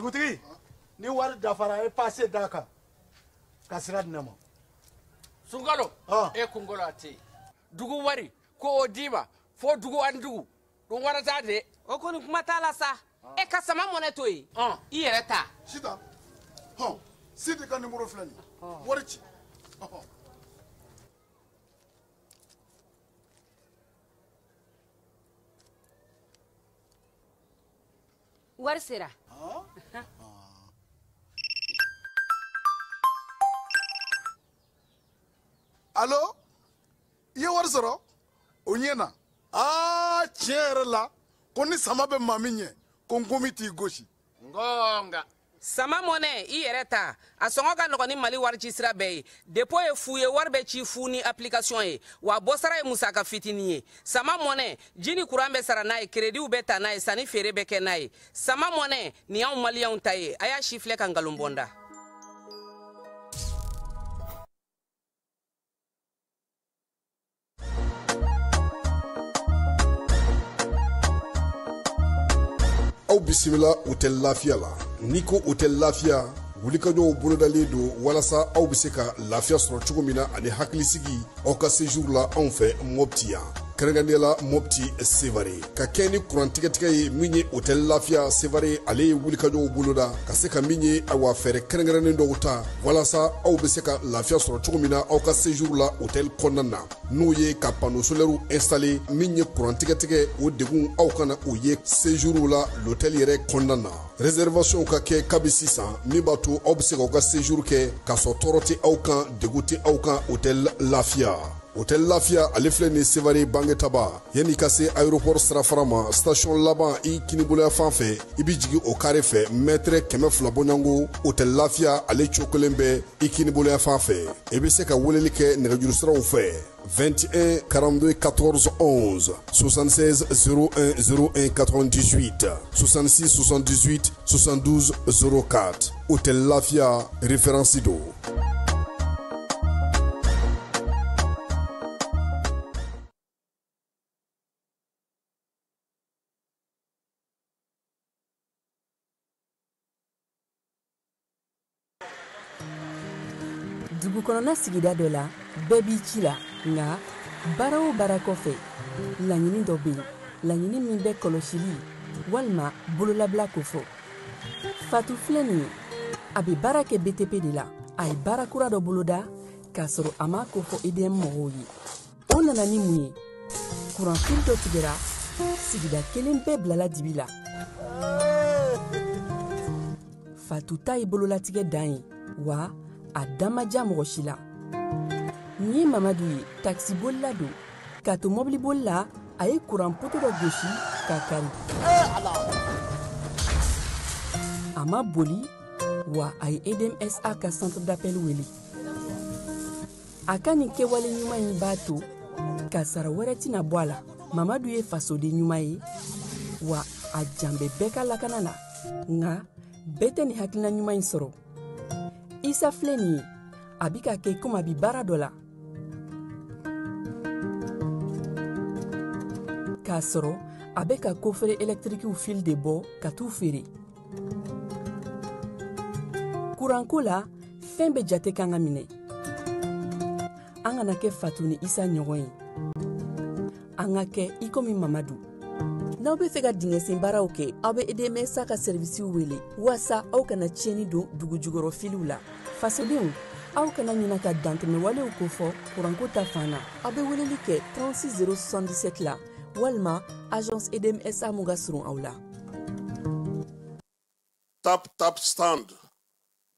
Dugutigi, ni wari dafara, e passe d'a kan ka sira di ne ma. Sunkalo, e kunkolo a tɛ yen. Dugu wari ko o d'i ma fo dugu ani dugu dun wara t'a de. O kɔni kuma t'a la sa. E ka sama mɔnɛ to yen, i yɛrɛ ta. Sitan, hɔn, Sidi ka nimoro filɛ nin ye, wari ci. Wari sera. Alo, i ye wari sɔrɔ? O ɲɛna. Aa, tiɲɛ yɛrɛ la, ko ni sama bɛ maa min ɲɛ, ko nkomi t'i gosi. Ngonga. Sama mɔnɛ, i yɛrɛ ta, a sɔngɔ ka nɔgɔn ni Mali wari ci sira bɛɛ ye. Dépôt ye fu ye, wari bɛ ci fu ni application ye, wa bɔsara ye musaka fitinin ye. Sama mɔnɛ, ji ni kuran bɛ sara n'a ye, créditw bɛ ta n'a ye, sanni feere bɛ kɛ n'a ye. Sama mɔnɛ nin y'anw maliyɛnw ta ye. A y'a si filɛ ka nkalon bɔ n da. Aw bisimila Hôtel Lafiya la. N'i ko Hôtel Lafiya, wulikajɔw bolodalen don walasa aw bɛ se ka lafiya sɔrɔ cogo min na ani hakilisigi aw ka séjour la anw fɛ Mopti yan, kɛrɛnkɛrɛnnenya la Mopti Sevare. Ka kɛ ni kuran tigɛtigɛ ye min ye, Hôtel Lafiya Sevare ale ye wulikajɔw boloda ka se ka min ye, awa, fɛɛrɛ kɛrɛnkɛrɛnnen dɔw ta walasa aw bɛ se ka lafiya sɔrɔ cogo min na aw ka séjour la hôtel kɔnɔna na, n'o ye ka panneau solaire installé. Min ye kuran tigɛtigɛ, o degun aw kana o ye séjour la l'hôtel yɛrɛ kɔnɔna na. Réservation ka kɛ kabi sisan, min b'a to aw bɛ se k'aw ka séjour kɛ k'a sɔrɔ tɔɔrɔ tɛ aw kan, degun tɛ aw kan. Hôtel Lafiya, Hôtel Lafiya ale filɛ nin Sevare Bangetaba, yanni ka se aéroport sirafara ma, station laban i kiniboloya fan fɛ, i bɛ jigin o carré fɛ, mètre 200 bɔɲɔgɔnko, Hôtel Lafiya ale cogo kelen bɛ i kiniboloya fan fɛ. I bɛ se ka weleli kɛ nɛgɛjuru siraw fɛ: 21 42 14 11, 76 01 01 98, 66 78 72 04. Hôtel Lafia, référence do. Dugu kɔnɔna sigida dɔ la, bɛɛ b'i ci la, nka baara o baara kɔfɛ, laɲini dɔ bɛ yen, laɲini min bɛ kɔlɔsili walima bololabila kofɔ. Fatu filɛ nin ye, a bɛ baara kɛ BTP de la. A ye baara kura dɔ boloda k'a sɔrɔ a m'a kofɔ EDM mɔgɔw ye. O nana ni mun ye? Kuranfili dɔ tigɛra, sigida kelen bɛɛ bilala dibi la. Fatu ta ye bololatigɛ dan ye, wa a da ma diya mɔgɔ si la. Nin ye Mamadu ye, takisibolila don. K'a to mɔbiliboli la, a ye kuran poto dɔ gosi k'a kari. A ma boli, wa a ye EDMSA ka centre d'appel wele. A ka nin kɛwale ɲuman in b'a to kasara wɛrɛ tɛna bɔ a la. Mamadu ye fasoden ɲuman ye, wa a jan bɛ bɛɛ ka lakana la, nka bɛɛ tɛ nin hakilina ɲuman in sɔrɔ. Isa filɛ nin ye, a bi ka kɛ komi a bi baara dɔ la k'a sɔrɔ a bɛ ka coffret électriquew fil de bɔ ka t'u feere. Kuranko la, fɛn bɛɛ jate kan ka minɛ. An kana kɛ Fatu ni Isa ɲɔgɔn ye, an ka kɛ i komi Mamadu. N'aw bɛ fɛ ka dingɛsen baaraw kɛ, aw bɛ EDMSA ka sɛrivisiw wele waasa aw kana tiɲɛni don dugu jukɔrɔ filiw la. Fasodenw, aw kana ɲina ka dantɛmɛwalew kofɔ kuranko ta fan na. Aw bɛ weleli kɛ 36 077 la walima agence EDMSA mun ka surun aw la. Tap Tap Send,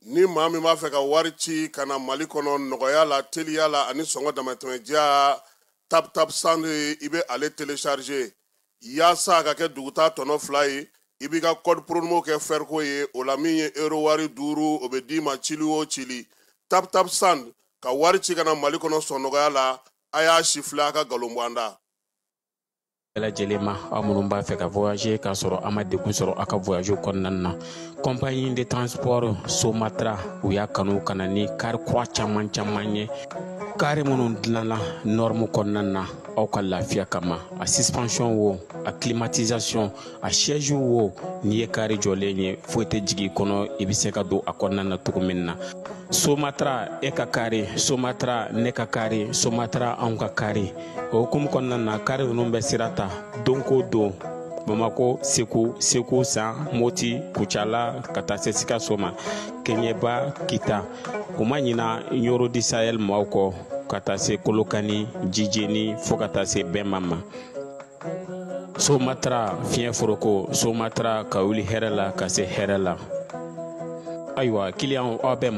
ni maa min b'a fɛ ka wari ci ka na Mali kɔnɔ nɔgɔya la, teliya la ani sɔngɔ damatɛmɛdiya, Tap Tap Send, i bɛ ale télécharger yaasa a ka kɛ duguta tɔnɔ 2 ye. I b'i ka code promo kɛ fɛriko ye o la, min ye euro wari 5, o bɛ d'i ma cili o cili. Tap Tap Send, ka wari ci ka na Mali kɔnɔ sɔn nɔgɔya la. A y'a si filɛ, a ka nkalon bɔ an da. Bɛɛ lajɛlen ma, aw minnu b'a fɛ ka voyager k'a sɔrɔ a ma degun sɔrɔ aw ka voyage kɔnɔna na, compagnie de transport Somatra, u y'a kanu ka na ni car kura caman caman ye. Kari minnu dilanna norme kɔnɔna na aw ka lafiya kama, a suspension wo, a climatisation, a siège wo, n'i ye kari jɔlen ye foyi tɛ jigin i kɔnɔ, i bɛ se ka don a kɔnɔna na cogo min na. Somatra e ka kari, Somatra ne ka kari, Somatra anw ka kari. O hukumu kɔnɔna na, kari ninnu bɛ sira ta don ko don, Bamako, Segu, Segu San, Moti, Kucala, ka taa se Sikaso ma, Kɛɲɛba, Kita. U ma ɲina Ɲoro di Sahel maaw kɔ, ka taa se Kolokani, Jijeni, fo ka taa se Bɛnma ma. Somatra fiɲɛ foroko, Somatra ka wuli hɛrɛ la ka se hɛrɛ la. Ayiwa, kiliyanw, aw bɛ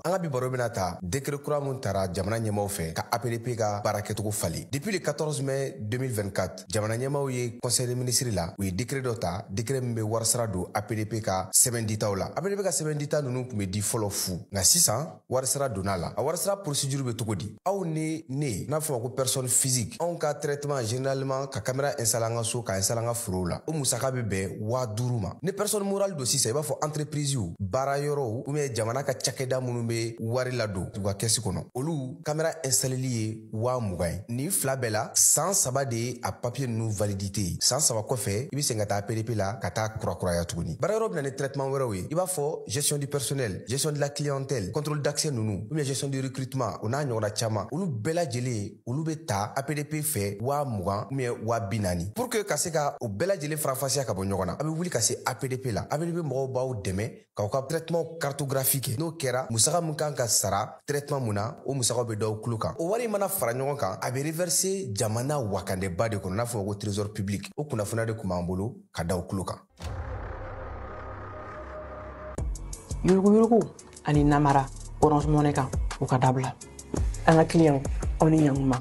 An ka bi baro bɛna ta décret kura mun tara jamana ɲɛmaw fɛ ka APDP ka baara kɛcogo falen. Depuis le 14 mai 2024, jamana ɲɛmaw ye conseil des ministres la, u ye décret dɔ ta, décret min bɛ warisara don APDP ka sɛbɛn ditaw la. APDP ka sɛbɛn dita ninnu tun bɛ di fɔlɔ fu, nka sisan warisara donna la. A warisara procédure bɛ cogo di? Aw ni ne, n'a fɔ ma ko personne physique, anw ka traitement généralement ka caméra installer an ka so, ka installer an ka forow la, o musaka bɛ bɛn 5000 ma. Ni personne morale don sisan, i b'a fɔ entreprise, baara yɔrɔw ou bien jamana ka cakɛda minnu bɛ wari ladon u ka kɛsi kɔnɔ, olu kamera installeli ye 20,000 ye. Nin fila bɛɛ la, san 3 de ye a papier ninnu validité ye. San 3 kɔfɛ, i bɛ segin ka taa APDP la ka taa kurakuraya tuguni. Baara yɔrɔ bɛ na ni traitement wɛrɛw ye, i b'a fɔ gestion du personnel, gestion de la clientèle, contrôle d'accès ninnu, ou bien gestion du recrutement, o n'a ɲɔgɔnna caman. Olu bɛɛ lajɛlen, olu bɛ ta APDP fɛ 20,000 ou bien 40,000. Pour que ka se ka o bɛɛ lajɛlen faranfasiya ka bɔ ɲɔgɔn na, a bɛ wuli ka se APDP la. APDP mɔgɔw b'aw dɛmɛ k'aw ka traitement cartographie kɛ. N'o kɛra, musaka mun kan ka sara traitement mun na, o musakaw bɛ d'aw tulo kan. O wari mana fara ɲɔgɔn kan, a bɛ reverser jamana wakandeba de kɔnɔ, n'a fɔ ko trésor public. O kunnafoniya de tun b'an bolo ka d'aw tulo kan. Yuruguyurugu ani namara Orange Money kan, u ka dabila. An ka client, aw ni ɲankuma.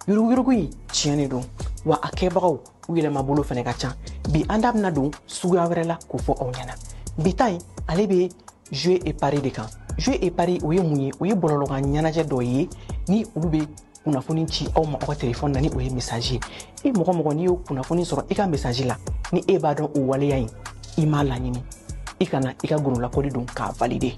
Yuruguyurugu in tiɲɛ de don, wa a kɛbagaw u yɛlɛmabolo fana ka ca. Bi an da bɛna don suguya wɛrɛ la k'o fɔ aw ɲɛna. Bi ta in, ale bɛ jouer et pari de kan. Jouer et pari, o ye mun ye? O ye bɔlɔlɔkan ɲɛnajɛ dɔ ye ni olu bɛ kunnafoni ci aw ma aw ka telefɔni na, ni o ye message ye. E mɔgɔ mɔgɔ, n'i y'o kunnafoni sɔrɔ i ka message la, ni e b'a dɔn o waleya in i m'a laɲini, i kana i ka gololakɔli don k'a valider.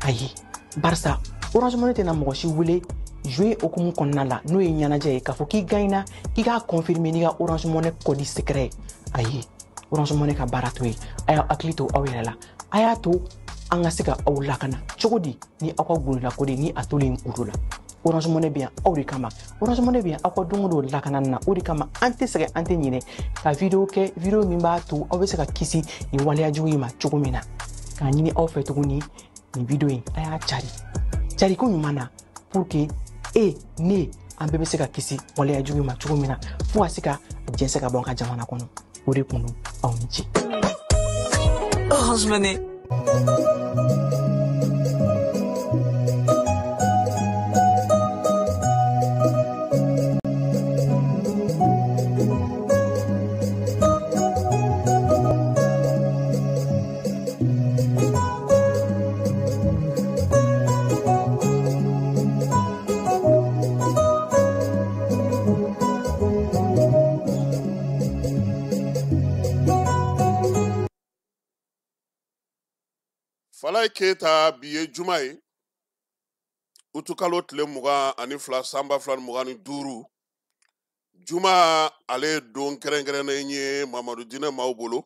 Ayi, barisa Orange Money tɛna mɔgɔ si wele jouer hokumu kɔnɔna la, n'o ye ɲɛnajɛ ye, k'a fɔ k'i gagnera, k'i k'a confirmer n'i ka Orange Money code secret ye. Ayi, Orange Money ka baara t'o ye. A y'aw hakili to aw yɛrɛ la, a y'a to an ka se ka aw lakana cogo di ni aw ka gololakɔli ni a tolen kudo la. Orange Money bɛ yan aw de kama. Orange Money bɛ yan aw ka don o don lakana na. O de kama an tɛ sɛgɛn, an tɛ ɲinɛ ka video kɛ, video min b'a to aw bɛ se ka kisi nin waleya jugu in ma cogo min na. K'a ɲini aw fɛ tuguni, nin video in a y'a cari cariko ɲuman na, pour que e ne an bɛɛ bɛ se ka kisi waleya jugu in ma cogo min na, fo ka se ka jɛnsɛn ka bɔ an ka jamana kɔnɔ. O de kun don, aw ni ce. Orange Money. Falaye Keita, bi ye juma ye, utukalo tile 22 san 2025. Juma ale ye don kɛrɛnkɛrɛnnen ye Mamadu Diinɛ maaw bolo,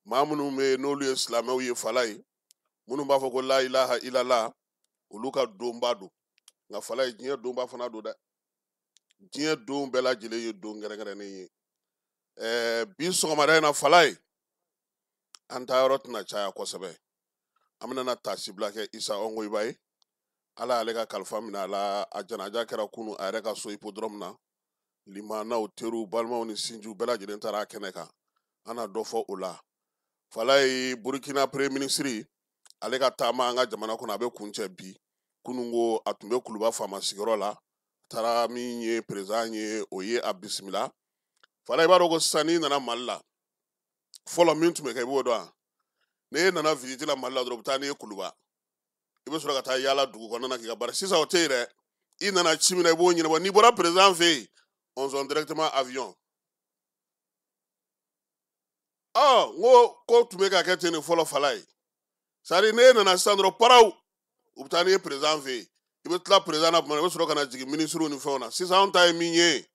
maa minnu bɛ yen n'olu ye silamɛw ye. Falaye, minnu b'a fɔ ko la ilaha illallah, olu ka donba don. Nka Falaye, diɲɛ donba fana don dɛ. Diɲɛ don bɛɛ lajɛlen ye don kɛrɛnkɛrɛnnen ye. Bi sɔgɔmada in na, Falaye, an taa yɔrɔ tɛna caya kosɛbɛ. An bɛna na taasibila kɛ Isa Ɔngoyiba ye. Ala y'ale ka kalifa minɛ a la. A janaja kɛra kunu a yɛrɛ ka so hippodrome na. Limanaw, teriw, balimaw ni sinjiw bɛɛ lajɛlen taara a kɛnɛ kan. An na dɔ fɔ o la. Falaye, Burkina premier ministre, ale ka taama an ka jamana kɔnɔ, a bɛ kuncɛ bi. Kunun ko a tun bɛ Kuluba faama sigiyɔrɔ la, taara min ye président ye, o ye a bisimila. Falaye, i b'a dɔn ko sisan n'i nana Mali la, fɔlɔ min tun bɛ kɛ, i b'o dɔn wa? N'e nana visite la Mali la dɔrɔn, u bɛ taa n'i ye Kuluba, i bɛ sɔrɔ ka taa yaala dugu kɔnɔna na k'i ka baara. Sisan o tɛ yen dɛ. I nana ci min na, i b'o ɲɛnabɔ. N'i bɔra président fɛ yen, on sort directement avion. Ɔ, n ko ko tun bɛ ka kɛ ten de fɔlɔ, Falaye. C'est à dire n'e nana sisan dɔrɔn paraw, u bɛ taa n'i ye président fɛ yen. I bɛ tila président na tuma min na, i bɛ sɔrɔ ka na jigin ministre ni fɛnw na. Sisan anw ta ye min ye,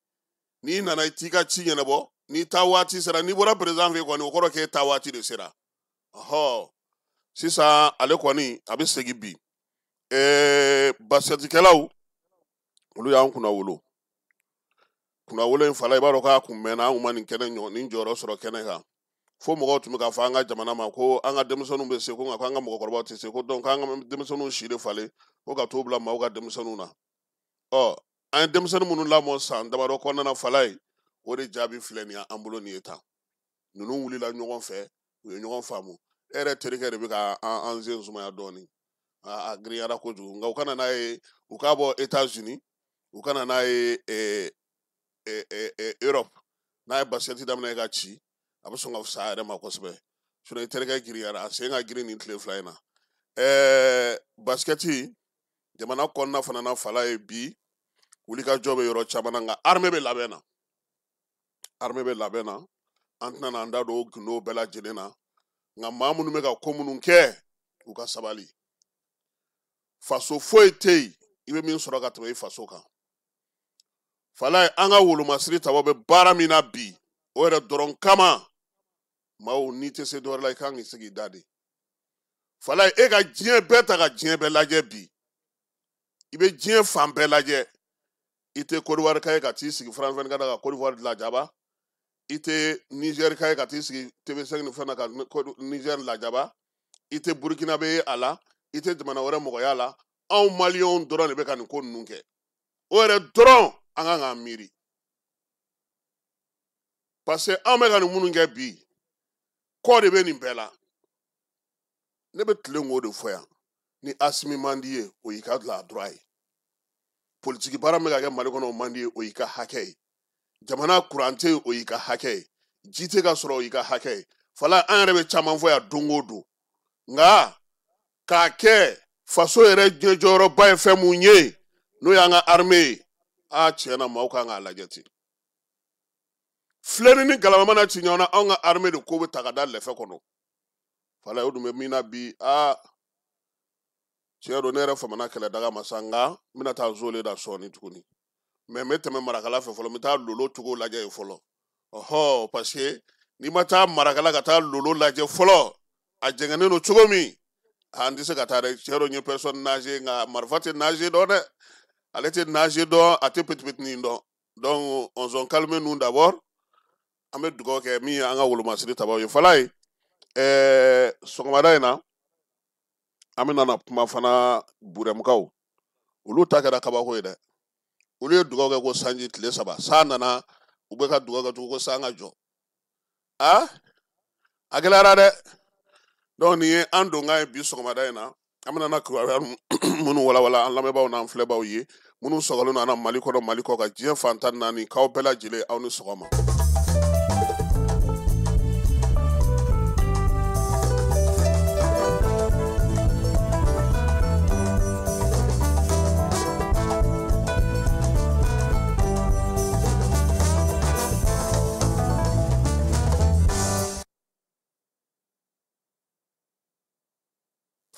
n'i nana i t'i ka ci ɲɛnabɔ, n'i taa waati sera, n'i bɔra président fɛ yen kɔni, o kɔrɔ k'e taa waati de sera. Ɔhɔ, sisan ale kɔni a bɛ segin bi. Basikɛtikɛlaw olu y'an kunna wolo. Kunna wolo in fala, i b'a dɔn k'a kun mɛnna, an kun ma nin kɛnɛ ɲɔgɔn nin jɔyɔrɔ sɔrɔ kɛnɛ kan. Fo mɔgɔw tun bɛ k'a fɔ an ka jamana ma ko an ka denmisɛnninw bɛ se, ko nka ko an ka mɔgɔkɔrɔbaw tɛ se, ko donc k'an ka denmisɛnninw si de falen, ko ka t'o bila maaw ka denmisɛnninw na. Ɔ, an ye denmisɛnnin minnu lamɔ san damadɔ kɔnɔna na fala ye, o de jaabi filɛ nin ye an bolo nin ye tan. Ninnu wulila ɲɔgɔn fɛ, u ye ɲɔgɔn faamu. E yɛrɛ terikɛ de bɛ ka an sen sumaya dɔɔnin. A girinyara kojugu, nka u kana n'a ye, u k'a bɔ États-Unis, u kana n'a ye Europe. N'a ye basket daminɛ ka ci, a bɛ sɔn ka fisaya a yɛrɛ ma kosɛbɛ. Sinon i terikɛ girinyara, a sen ka girin nin tile fila in na. Basket jamana kɔnɔna fana na fala ye bi, wulikajɔ bɛ yɔrɔ caman na, nka armée bɛ labɛn na. Armée bɛ labɛn na, an tɛna n'an da don o gundow bɛɛ lajɛlen na, nka maa minnu bɛ ka ko minnu kɛ, u ka sabali. Faso foyi tɛ yen i bɛ min sɔrɔ ka tɛmɛ i faso kan. Fala ye, an ka wolomasiri tabaw bɛ baara min na bi, o yɛrɛ dɔrɔn kama, maaw n'i tɛ se dɔ wɛrɛ la, i kan k'i sigi i da de. Fala ye, e ka diɲɛ bɛɛ ta ka diɲɛ bɛɛ lajɛ bi, i bɛ diɲɛ fan bɛɛ lajɛ, i tɛ Côte d'Ivoire ka ye ka t'i sigi France 24 ka Côte d'Ivoire lajaba, i tɛ Niger ka ye ka t'i sigi TV5 ni fɛn na ka Niger lajaba, i tɛ Burkina bɛ ye a la, i tɛ jamana wɛrɛ mɔgɔya la. Anw maliyɛnw dɔrɔn de bɛ ka nin ko ninnu kɛ. O yɛrɛ dɔrɔn an kan k'an miiri, parce que anw bɛ ka nin minnu kɛ bi, kɔ de bɛ nin bɛɛ la. Ne bɛ tilen k'o de fɔ yan, ni Asimi man di ye, o y'i ka la droit ye. Politiki baara min bɛ ka kɛ Mali kɔnɔ, o man di ye, o y'i ka hakɛ ye. Jamana kuran tɛ yen, o y'i ka hakɛ ye. Ji tɛ ka sɔrɔ, o y'i ka hakɛ ye. Fala, an yɛrɛ bɛ caman fɔ yan don o don, nka k'a kɛ faso yɛrɛ jɔyɔrɔba ye fɛn mun ye, n'o y'an ka armée ye, a tiɲɛ na maaw kan k'a lajɛ ten. Filɛni ni galama mana ci ɲɔgɔn na, anw ka armée de ko bɛ ta ka da lɛfɛ kɔnɔ. Fala, o dun bɛ min na bi, a tiɲɛ don, ne yɛrɛ famana kɛlɛdaga ma sa, nka n bɛna taa zole da sɔɔni tuguni. Mɛ n bɛ tɛmɛ Marakala fɛ fɔlɔ, n bɛ taa lolo cogo lajɛ yen fɔlɔ. Ɔhɔ, parce que n'i ma taa Marakala ka taa lolo lajɛ fɔlɔ, a jɛngɛnnen don cogo min, an tɛ se ka taa dɛ. Tiɲɛ don, n ye personne nager, nka marifa tɛ nager dɔn dɛ. Ale tɛ nager dɔn, a tɛ petipetinin dɔn. Donc on s'en calme nous d'abord. An bɛ dugawu kɛ min ye an ka wolomasiri tabaw ye. Fala ye, sɔgɔmada in na, an bɛna na kuma fana Burɛmukaw. Olu ta kɛra kabako ye dɛ. Olu ye dugawu kɛ ko sanji tile saba, san nana, u bɛ ka dugawu kɛ tugun ko san ka jɔ. A gɛlɛyara dɛ. Donc nin ye an donkan ye bi sɔgɔmada in na. An bɛna na kibaruya minnu walawala an lamɛnbaaw n'an filɛbaaw ye, minnu sɔgɔlen don an na Mali kɔnɔ, Mali kɔ kan, diɲɛ fan 14, k'aw bɛɛ lajɛlen aw ni sɔgɔma.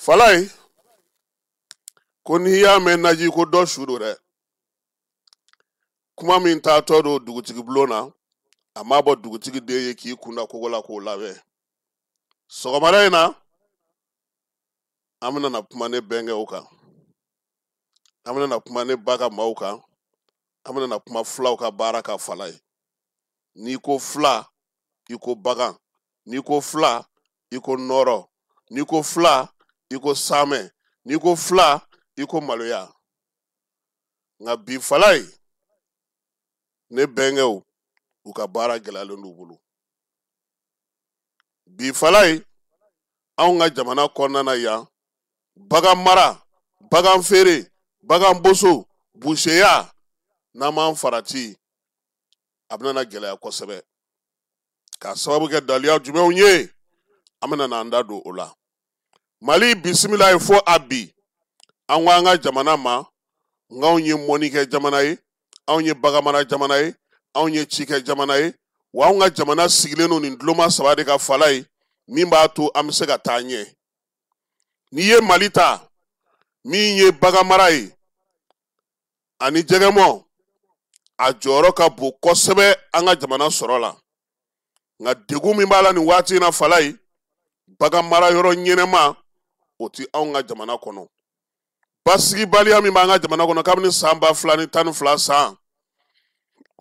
Falaye, ko n'i y'a mɛn naji ko dɔ su don dɛ. Kuma min taatɔ don dugutigi bulon na, a m'a bɔ dugutigi den ye k'i kunda kogo la k'o labɛn. Sɔgɔmada in na, an bɛna na kuma ne bɛnkɛw kan, an bɛna na kuma ne ba ka maaw kan, an bɛna na kuma fulaw ka baara kan. Falaye, n'i ko fula, i ko bagan, n'i ko fula, i ko nɔrɔ, n'i ko fula, i ko samɛ, n'i ko fula, i ko maloya. Nka bi Falaye, ne bɛnkɛw, u ka baara gɛlɛyalen d'u bolo. Bi Falaye, anw ka jamana kɔnɔna na yan, bagan mara, bagan feere, bagan boso, buseya, n'an m'an farati, a bɛna na gɛlɛya kosɛbɛ. K'a sababu kɛ daliya jumɛnw ye, an bɛna n'an da don o la. Mali bisimila ye fo a bi, an ko an ka jamana ma, nka anw ye mɔnikɛ jamana ye, anw ye baganmara jamana ye, anw ye cikɛ jamana ye, wa anw ka jamana sigilen don nin duloma saba de ka fala ye, min b'a to an bɛ se ka taa ɲɛ. N'i ye Mali ta, min ye baganmara ye ani jɛgɛmɔ, a jɔyɔrɔ ka bon kosɛbɛ an ka jamana sɔrɔ la. Nka degun min b'a la nin waati in na Falaye, bagan mara yɔrɔ ɲɛnɛma o ti anw ka jamana kɔnɔ. Basigibaliya min b'an ka jamana kɔnɔ kabini san 2012 san,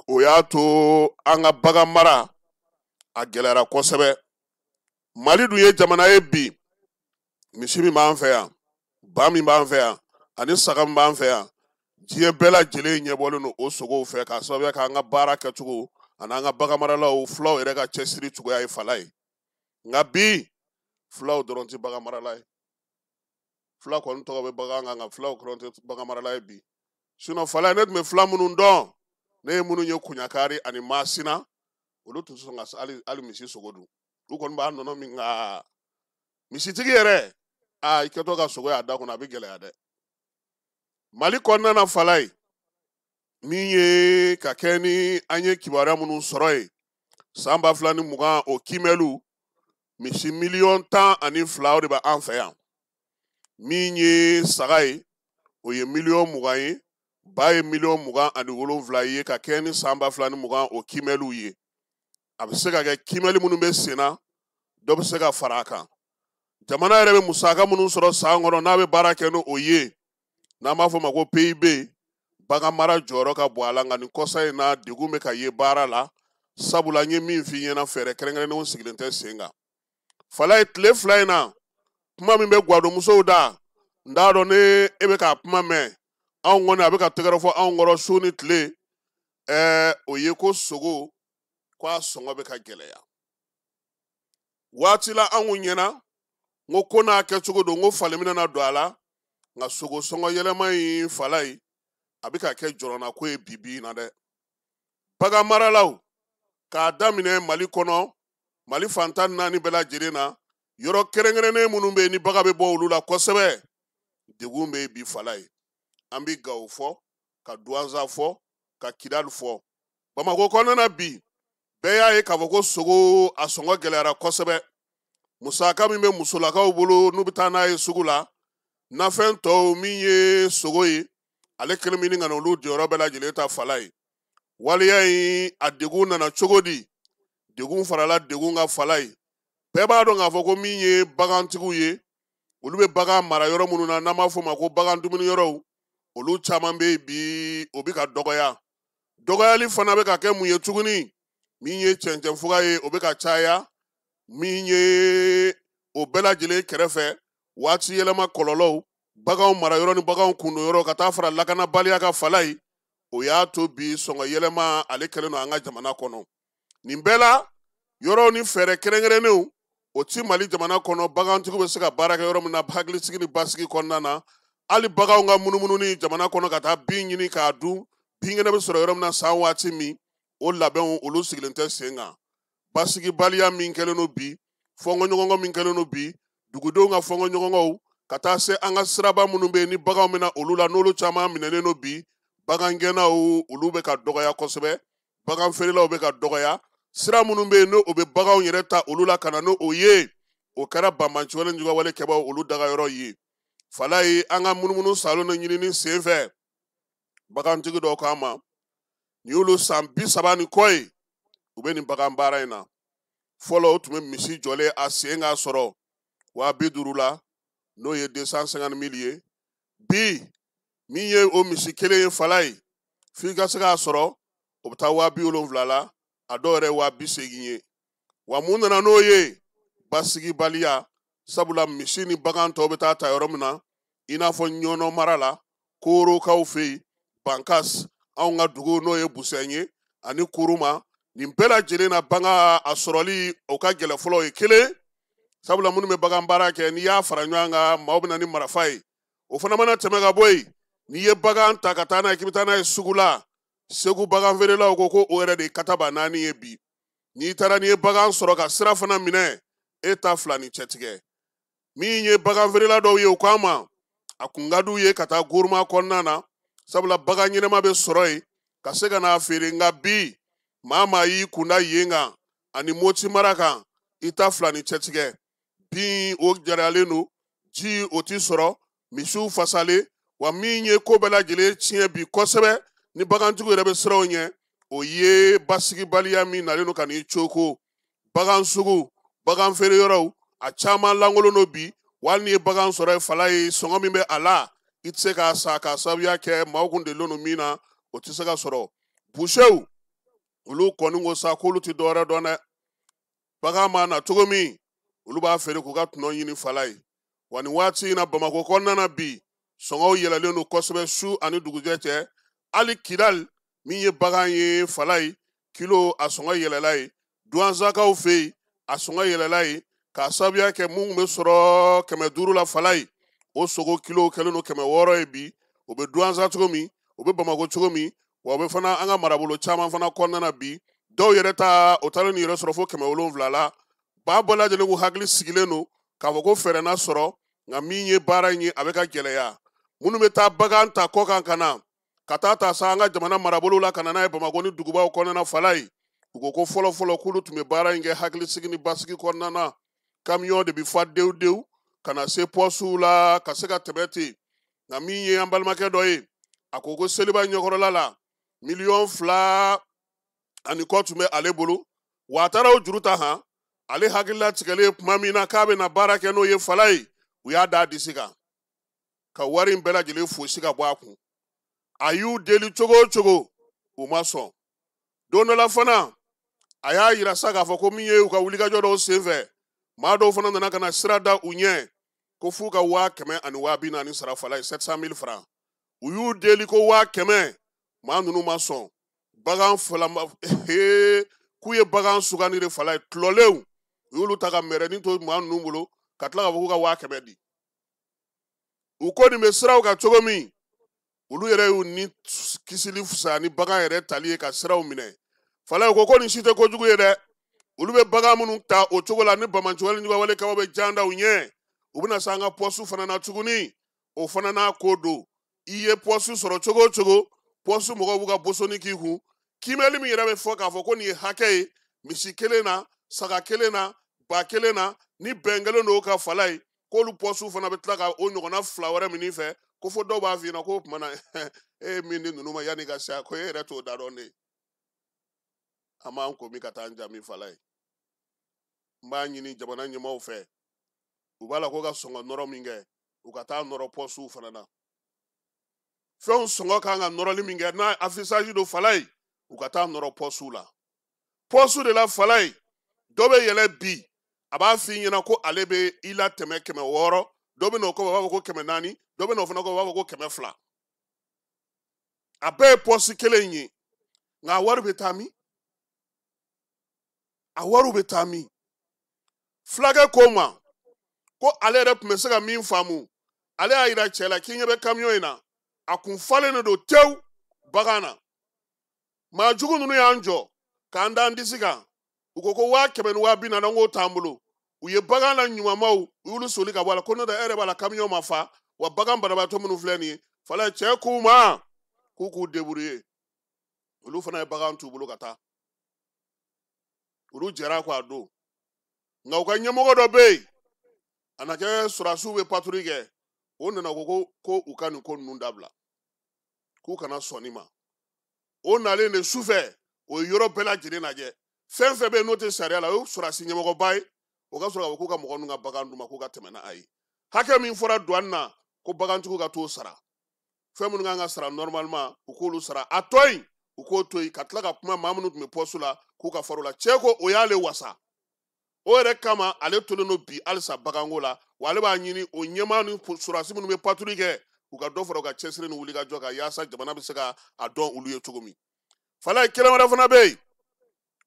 o y'a to an ka bagan mara a gɛlɛyara kosɛbɛ. Mali dun ye jamana ye bi, misi min b'an fɛ yan, ba min b'an fɛ yan, ani saga min b'an fɛ yan, diɲɛ bɛɛ lajɛlen ɲɛbɔlen don o sogow fɛ k'a sababuya k'an ka baara kɛcogo ani an ka baganmaralaw fulaw yɛrɛ ka cɛsiri cogoya ye Falaye. Nka bi fulaw dɔrɔn tɛ baganmarala ye. Fula kɔni tɔgɔ bɛ bagan kan, nka fulaw dɔrɔn tɛ baganmarala ye bi. Sinon Falaye, ne tun bɛ fula minnu dɔn, ne ye minnu ye Kuɲakari ani Masina, olu tun tɛ sɔn ka hali misi sogo dun. Olu kɔni b'a nɔnɔ min, nka misitigi yɛrɛ, aa, i kɛtɔ ka sogo y'a da kɔnɔ, a bɛ gɛlɛya dɛ. Mali kɔnɔna na Falaye, min ye ka kɛ ni an ye kibaruya minnu sɔrɔ yen san 2020 o kiimɛliw, misi miliyɔn 12 o de bɛ an fɛ yan. Min ye saga ye, o ye miliyɔn 20 ye, ba ye miliyɔn 27 ye ka kɛ ni san 2020 o kiimɛliw ye. A bɛ se ka kɛ kiimɛli minnu bɛ sen na, dɔ bɛ se ka fara a kan. Jamana yɛrɛ bɛ musaka minnu sɔrɔ san kɔnɔ n'a bɛ baara kɛ n'o ye, n'an b'a fɔ o ma ko PIB, bagan mara jɔyɔrɔ ka bon a la. Nka nin kɔsa in na, degun bɛ ka ye baara la, sabula n ye min f'i ɲɛna, fɛɛrɛ kɛrɛnkɛrɛnnenw sigilen tɛ sen kan. Falaye, tile 2 in na, kuma min bɛ gwadonmusow da, n t'a dɔn ne e bɛ k'a kuma mɛn, anw kɔni a bɛ ka tɛgɛrɛ fɔ anw kɔrɔ su ni tile, o ye ko sogo ko a sɔngɔ bɛ ka gɛlɛya. Waati la anw ɲɛna n ko ko n'a kɛcogo don, n ko falen bɛna na don a la, nka sogo sɔngɔ yɛlɛma in Falaye, a bɛ ka kɛ jɔrɔnako ye bi bi in na dɛ. Bagan maralaw k'a daminɛ Mali kɔnɔ, Mali fan 14 bɛɛ lajɛlen na, yɔrɔ kɛrɛnkɛrɛnnen minnu bɛ yen ni bagan bɛ bɔ olu la kosɛbɛ, degun bɛ yen bi Falaye. An bɛ Gawo fɔ, ka Duwanza fɔ, ka Kidali fɔ. Bamakɔ kɔnɔna na bi, bɛɛ y'a ye k'a fɔ ko sogo a sɔngɔ gɛlɛyara kosɛbɛ. Musaka min bɛ musolakaw bolo n'u bɛ taa n'a ye sugu la, nafɛn tɔw min ye sogo ye, ale kelen bɛ ɲini ka na olu jɔyɔrɔ bɛɛ lajɛlen ta Falaye. Waleya in a degun nana cogo di? Degun farala degun kan Falaye. Bɛɛ b'a dɔn k'a fɔ ko min ye bagantigiw ye, olu bɛ bagan mara yɔrɔ minnu na n'an b'a fɔ o ma ko bagan dumuni yɔrɔw, olu caman bɛ yen bi, o bɛ ka dɔgɔya. Dɔgɔyali fana bɛ ka kɛ mun ye tuguni? Min ye cɛncɛnfuga ye, o bɛ ka caya. Min ye o bɛɛ lajɛlen kɛrɛfɛ, waati yɛlɛma kɔlɔlɔw, baganw mara yɔrɔ ni baganw kundon yɔrɔ, ka taa fara lakanabaliya kan Falaye, o y'a to bi sɔngɔ yɛlɛma ale kɛlen don an ka jamana kɔnɔ. Nin bɛɛ la, yɔrɔw ni fɛɛrɛ kɛrɛnkɛrɛnnenw o ti Mali jamana kɔnɔ, bagantigiw bɛ se ka baara kɛ yɔrɔ min na hakilisigi ni basigi kɔnɔna na. Hali baganw ka munumununi jamana kɔnɔ ka taa bin ɲini k'a dun, binkɛnɛ bɛ sɔrɔ yɔrɔ min na san waati min, o labɛnw olu sigilen tɛ sen kan. Basigibaliya min kɛlen don bi, fɔnkɔɲɔgɔnkɔ min kɛlen don bi, dugudenw ka fɔnkɔɲɔgɔnkɔw, ka taa se an ka siraba minnu bɛ yen ni baganw bɛ na olu la, n'olu caman minɛnen don bi, bagangɛnnaw olu bɛ ka dɔgɔya kosɛbɛ, bagan feerelaw bɛ ka dɔgɔya, sira minnu bɛ yen n'o bɛ baganw yɛrɛ ta olu la ka na n'o ye, o kɛra banbaanciwale ni juguwale kɛbaaw olu dagayɔrɔ ye. Falaye, an ka munumunu salo ni ɲinini sen fɛ, bagantigi dɔw k'an ma, nin y'olu san 30 ni kɔ ye, u bɛ nin bagan baara in na. Fɔlɔ o tun bɛ misi jɔlen a sen k'a sɔrɔ 50,000 la, n'o ye 250 000 ye. Bi min ye o misi kelen ye Falaye, f'i ka se k'a sɔrɔ, o bɛ taa 70,000 la, a dɔw yɛrɛ ye 80,000 ye. Wa mun nana n'o ye? Basigibaliya, sabula misi ni bagan tɔw bɛ taa ta yɔrɔ min na, i n'a fɔ Ɲɔnɔ mara la, Korokaw fɛ yen, Bankas, anw ka dugu n'o ye Busɛn ye, ani Kuruma, nin bɛɛ lajɛlen na bagan a sɔrɔli o ka gɛlɛn fɔlɔ ye kelen, sabula minnu bɛ bagan baara kɛ, n'i y'a fara ɲɔgɔn kan, maaw bɛ na ni marifa ye. O fana mana tɛmɛ ka bɔ yen, n'i ye bagan ta ka taa n'a ye k'i bɛ taa n'a ye sugu la, Segu bagan feerelaw ko ko o yɛrɛ de ye kataba 4 ye bi. N'i taara n'i ye bagan sɔrɔ ka sira fana minɛ, e ta fila ni cɛtigɛ. Min ye bagan feerela dɔw ye, o k'an ma a kun ka d'u ye ka taa goroma kɔnɔna na, sabula bagan ɲɛnama bɛ sɔrɔ yen ka se ka n'a feere. Nka bi maa y'i kunda yen kan ani Moti mara kan, i ta fila ni cɛtigɛ. Bin o jarayalen don, Ji o ti sɔrɔ, misiw fasalen. Wa min ye ko bɛɛ lajɛlen tiɲɛ bi kosɛbɛ ni bagantigiw yɛrɛ bɛ siran o ɲɛ, o ye basigibaliya min nalen don ka n'i coko. Bagan sugu, bagan feere yɔrɔw, a caman lankolon don bi. Wa hali n'i ye bagan sɔrɔ yen, fala ye sɔngɔ min bɛ a la, i tɛ se k'a san k'a sababuya kɛ maaw kun delilen don min na, o tɛ se ka sɔrɔ. Busew olu kɔni ko sa k'olu tɛ dɔwɛrɛ dɔn dɛ, bagan ma na cogo min olu b'a feere k'u ka tɔnɔ ɲini fala ye. Wa nin waati in na Bamakɔ kɔnɔna na bi, sɔngɔw yɛlɛlen don kosɛbɛ su ani dugujɛ cɛ. Hali Kidali min ye bagan ye fala ye, kilo a sɔngɔ yɛlɛla ye. Duwanzakaw fɛ yen a sɔngɔ yɛlɛla ye k'a sababuya kɛ mun bɛ sɔrɔ 500 la fala ye, o sogo kilo kɛlen don 600 ye bi. O bɛ Duwanza cogo min, o bɛ Bamakɔ cogo min, wa o bɛ fana an ka marabolo caman fana kɔnɔna na bi. Dɔw yɛrɛ ta o taalen yɛrɛ sɔrɔ fo 700 la. Ba bɛɛ lajɛlen k'u hakili sigilen don k'a fɔ ko fɛɛrɛ na sɔrɔ, nka min ye baara in ye a bɛ ka gɛlɛya. Minnu bɛ taa bagan ta kɔkan ka na, ka taa ta sa an ka jamana marabolo la ka na n'a ye Bamakɔ ni dugubaw kɔnɔna na fala ye, u ko ko fɔlɔ fɔlɔ k'olu tun bɛ baara in kɛ hakilisigi ni basigi kɔnɔna na. Kamiyɔn de bɛ fa dewu dewu ka na se pɔsiw la ka se ka tɛmɛ ten. Nka min ye an balimakɛ dɔ ye, a ko ko seliba ɲɛkɔrɔla la 2.5 miliyɔn tun bɛ ale bolo, wa a taara o juru ta han. Ale hakilila tigɛlen tuma min na k'a bɛna baara kɛ n'o ye fala ye, u y'a da disi kan ka wari in bɛɛ lajɛlen fosi ka bɔ a kun. A y'u deli cogo o cogo, u ma sɔn. Don dɔ la fana, a y'a yira sa k'a fɔ ko min ye u ka wulikajɔ dɔw senfɛ, maa dɔw fana nana ka na sira da u ɲɛ ko f'u ka 100,000 ani 40,000 sara fala ye, 700 000 francs. U y'u deli ko 100,000, maa ninnu ma sɔn. Bagan fila ma, k'u ye bagan sugandi de fala ye, tulɔlenw u y'olu ta ka mɛrɛnin to maa ninnu bolo ka tila k'a fɔ k'u ka 100,000 di. U ko nin bɛ siraw kan cogo min, olu yɛrɛ y'u ni kisili fisaya ni bagan yɛrɛ tali ye ka siraw minɛ. Fala ye ko ko nin si tɛ kojugu ye dɛ. Olu bɛ bagan minnu ta o cogo la ni bamanci wale juguya wale kaba bɛ jan da u ɲɛ, u bɛna se an ka pɔsu fana na tuguni. O fana n'a ko don. I ye pɔsu sɔrɔ cogo o cogo, pɔsu mɔgɔw b'u ka bosoni k'i kun. Kiimɛli min yɛrɛ bɛ fɔ k'a fɔ ko nin ye hakɛ ye, misi kelen na, saga kelen na, ba kelen na, ni bɛn kelen don o ka fala ye, k'olu pɔsu fana bɛ tila ka o ɲɔgɔnna 2 wɛrɛ min fɛ, ko fo dɔw b'a f'i ɲɛna k'o tuma na e ye min di ninnu ma yanni ka se a ko e yɛrɛ t'o da dɔn de. An b'an ko min ka taa an jaabi fala ye. N b'a ɲini jamana ɲɛmaaw fɛ, u b'a la ko ka sɔngɔ nɔrɔ min kɛ, u ka taa nɔrɔ pɔsuw fana na. Fɛnw sɔngɔ kan ka nɔrɔli min kɛ n'a affichage don fala ye, u ka taa nɔrɔ pɔsuw la. Pɔsu de la fala ye, dɔ bɛ yɛlɛ bi, a b'a f'i ɲɛna ko ale bɛ i latɛmɛ 600, dɔ bɛ na o kɔfɛ a b'a fɔ ko 400, dɔ bɛ na o fana kɔfɛ a b'a fɔ ko 200. A bɛɛ ye pɔsi kelen in ye, nka a wari bɛ taa min? A wariw bɛ taa min? Fulakɛ ko ma ko ale yɛrɛ tun bɛ se ka min faamu, ale y'a yira cɛ la k'i ɲɛ bɛ kamiyɔn in na, a kun falen de don tewu bagan na. Maa jugu ninnu y'an jɔ k'an da an disi kan, u ko ko 100,000 ni 40,000 k'o t'an bolo. U ye bagan la ɲumanmaw, u y'olu soli ka bɔ a la, ko n'o tɛ e yɛrɛ b'a la kamiyɔn ma fa, wa bagan banabaatɔ minnu filɛ nin ye, fala cɛ k'u ma k'u k'u débrouiller. Olu fana ye bagan t'u bolo ka taa, olu jɛra kɔ a don. Nka u ka ɲɛmɔgɔ dɔ bɛ yen, a na kɛ sɔrɔdasiw bɛ patrouille kɛ, o nana ko ko u ka nin ko ninnu dabila, k'u kana sɔn nin ma. O nalen de sufɛ, o ye yɔrɔ bɛɛ lajɛlen lajɛ, fɛn fɛn bɛ yen n'o tɛ sariya la, o ye sɔrɔdasi ɲɛmɔgɔba ye, o ka sɔrɔ k'a fɔ k'u ka mɔgɔ ninnu ka bagan d'u ma k'u ka tɛmɛ n'a ye. Hakɛ min fɔra douane na ko bagantigiw ka t'o sara, fɛn minnu kan ka sara normalement u k'olu sara, a tɔ in u k'o to yen, ka tila ka kuma maa minnu tun bɛ poste la k'u ka far'o la. Cɛ ko o y'ale wasa, o yɛrɛ kama ale tolen don bi halisa baganko la, wa ale b'a ɲini o ɲɛmaa ni sɔrɔdasi minnu bɛ patrouille kɛ, u ka dɔ fara u ka cɛsiri ni wulikajɔ kan yaasa jamana bɛ se ka a dɔn olu ye cogo min. Falaye kelen wɛrɛ fana bɛ yen,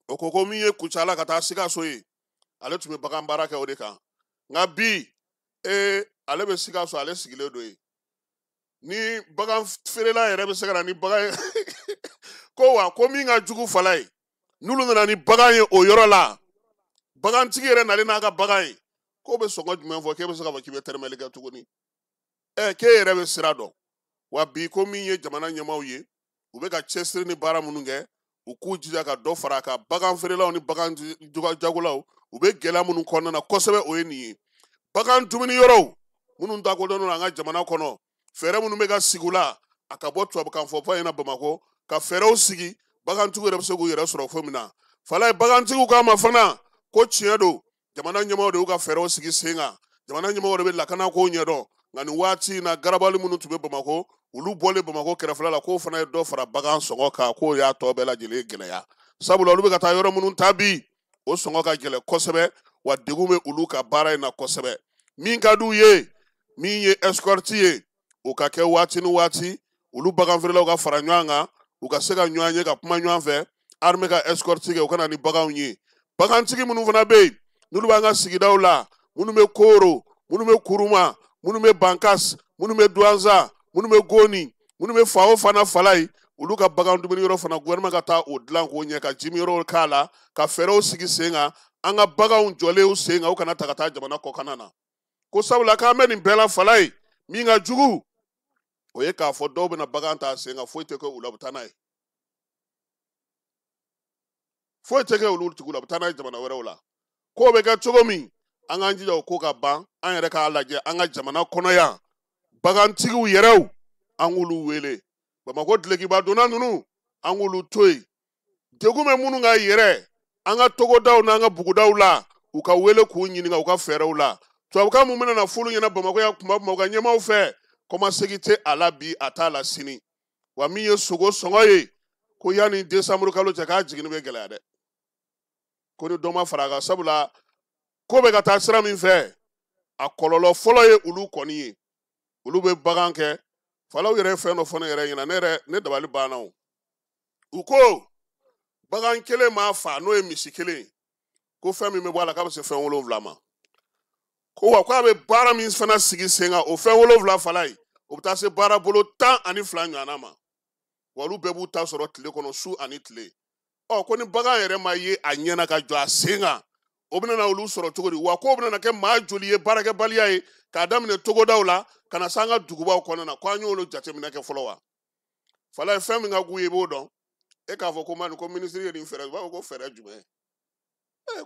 o ko ko min ye Kucala ka taa Sikaso ye, ale tun bɛ bagan baara kɛ o de kan, nka bi ale bɛ Sikaso, ale sigilen don yen. Ni bagan feerela yɛrɛ bɛ se ka na ni bagan ye ko wa ko min ka jugu Falaye, n'olu nana ni bagan ye o yɔrɔ la, bagantigi yɛrɛ nalen n'a ka bagan ye, k'o bɛ sɔngɔ jumɛn fɔ k'e bɛ se k'a fɔ k'i bɛ tɛrɛmɛli kɛ tuguni? K'e yɛrɛ bɛ sira dɔn. Wa bi ko min ye jamana ɲɛmaaw ye, u bɛ ka cɛsiri ni baara minnu kɛ, u k'u jija ka dɔ fara a kan. Bagan feerelaw ni bagan jagolaw, u bɛ gɛlɛya minnu kɔnɔna na kosɛbɛ, o ye nin ye. Bagan dumuni yɔrɔw, Minnu dakodɔnnen don an ka jamana kɔnɔ, fɛɛrɛ minnu bɛ ka sigi u la, a ka bɔ tubabukan fɔba in na Bamakɔ, ka fɛɛrɛw sigi, bagantigiw yɛrɛ bɛ se k'u yɛrɛ sɔrɔ fo min na. Falaye, bagantigiw k'a ma fana ko tiɲɛ don, jamana ɲɛmaaw de y'u ka fɛɛrɛw sigi sen kan, jamana ɲɛmaaw de bɛ lakana kow ɲɛdɔn. Nka nin waati in na, garabali minnu tun bɛ Bamakɔ, olu bɔlen Bamakɔ kɛrɛfɛla la, k'o fana ye dɔ fara bagan sɔngɔ kan, k'o y'a tɔ bɛɛ lajɛlen gɛlɛya. Sabula olu bɛ ka taa yɔrɔ minnu ta bi, o sɔngɔ ka gɛlɛn kosɛbɛ, wa degun bɛ olu ka baara in na kosɛbɛ. Min ka d'u ye, min ye escorte ye, o ka kɛ waati ni waati, olu baganfeerelaw ka fara ɲɔgɔn kan, u ka se ka ɲɔgɔn ye ka kuma ɲɔgɔn fɛ, armée ka escorte kɛ, u ka na ni baganw ye. Bagantigi minnu fana bɛ yen, n'olu b'an ka sigidaw la, minnu bɛ Koro, minnu bɛ Kuruma, minnu bɛ Bankas, minnu bɛ Duwanza, minnu bɛ Goni, minnu bɛ fan o fan na Falaye, olu ka bagan dumuni yɔrɔ fana, gouvernement ka taa o dilan k'o ɲɛ, ka jimi yɔrɔw k'a la, ka fɛɛrɛw sigi sen kan, an ka baganw jɔlenw sen kan, u kana ta ka taa jamana kɔkanna na. Ko sabula k'an bɛ nin bɛɛ la Falaye, min ka jugu, o ye k'a fɔ dɔw bɛna bagan ta sen kan, foyi tɛ kɛ u la, u bɛ taa n'a ye. Foyi tɛ kɛ olu tigiw la, u bɛ taa n'a ye jamana wɛrɛw la. K'o bɛ kɛ cogo min, an k'an jija o ko ka ban, an yɛrɛ k'a lajɛ an ka jamana kɔnɔ yan, bagantigiw yɛrɛw, an k'olu wele. Bamakɔ dulokiba donna ninnu, an k'olu to yen. Degun bɛ minnu ka yɛrɛ, an ka togodaw n'an ka bugudaw la, u ka wele k'u ɲininka u ka fɛɛrɛw la. Tubabukan mun bɛna na f'olu ɲɛna Bamakɔ yan kuma kuma u ka ɲɛmaaw fɛ, kɔmasegin tɛ a la bi, a t'a la sini. Wa min ye sogo sɔngɔ ye, ko yanni décembre kalo cɛ k'a jiginni bɛ gɛlɛya dɛ. Ko ni dɔ ma fara a kan, sabula ko bɛ ka taa sira min fɛ, a kɔlɔlɔ fɔlɔ ye olu kɔni ye. Olu bɛ bagan kɛ. Falaw yɛrɛ ye fɛn dɔ fɔ ne yɛrɛ ɲɛna, ne yɛrɛ, ne dabali banna o. U ko bagan kelen m'a fa, n'o ye misi kelen ye, ko fɛn min bɛ bɔ a la k'a bɛ se fɛn 7 ma. Ko wa k'a bɛ baara min fana sigi sen kan, o fɛn 7 fala ye, o bɛ taa se baara bolo 12 ɲɔgɔnna ma. Wa olu bɛɛ b'u ta sɔrɔ tile kɔnɔ, su ani tile. Ɔ, ko ni bagan yɛrɛ ma ye a ɲɛna ka jɔ a sen kan, o bɛna na olu sɔrɔ cogo di? Wa k'o bɛna na kɛ maa joli ye baarakɛbaliya ye, k'a daminɛ togodaw la ka na se an ka dugubaw kɔnɔna na, ko an y'olu jateminɛ kɛ fɔlɔ wa? Falaye, fɛn min ka k'u ye, i b'o dɔn. E k'a fɔ ko mani, ko minisiri ye nin fɛɛrɛ, u b'a fɔ ko fɛɛrɛ jumɛn?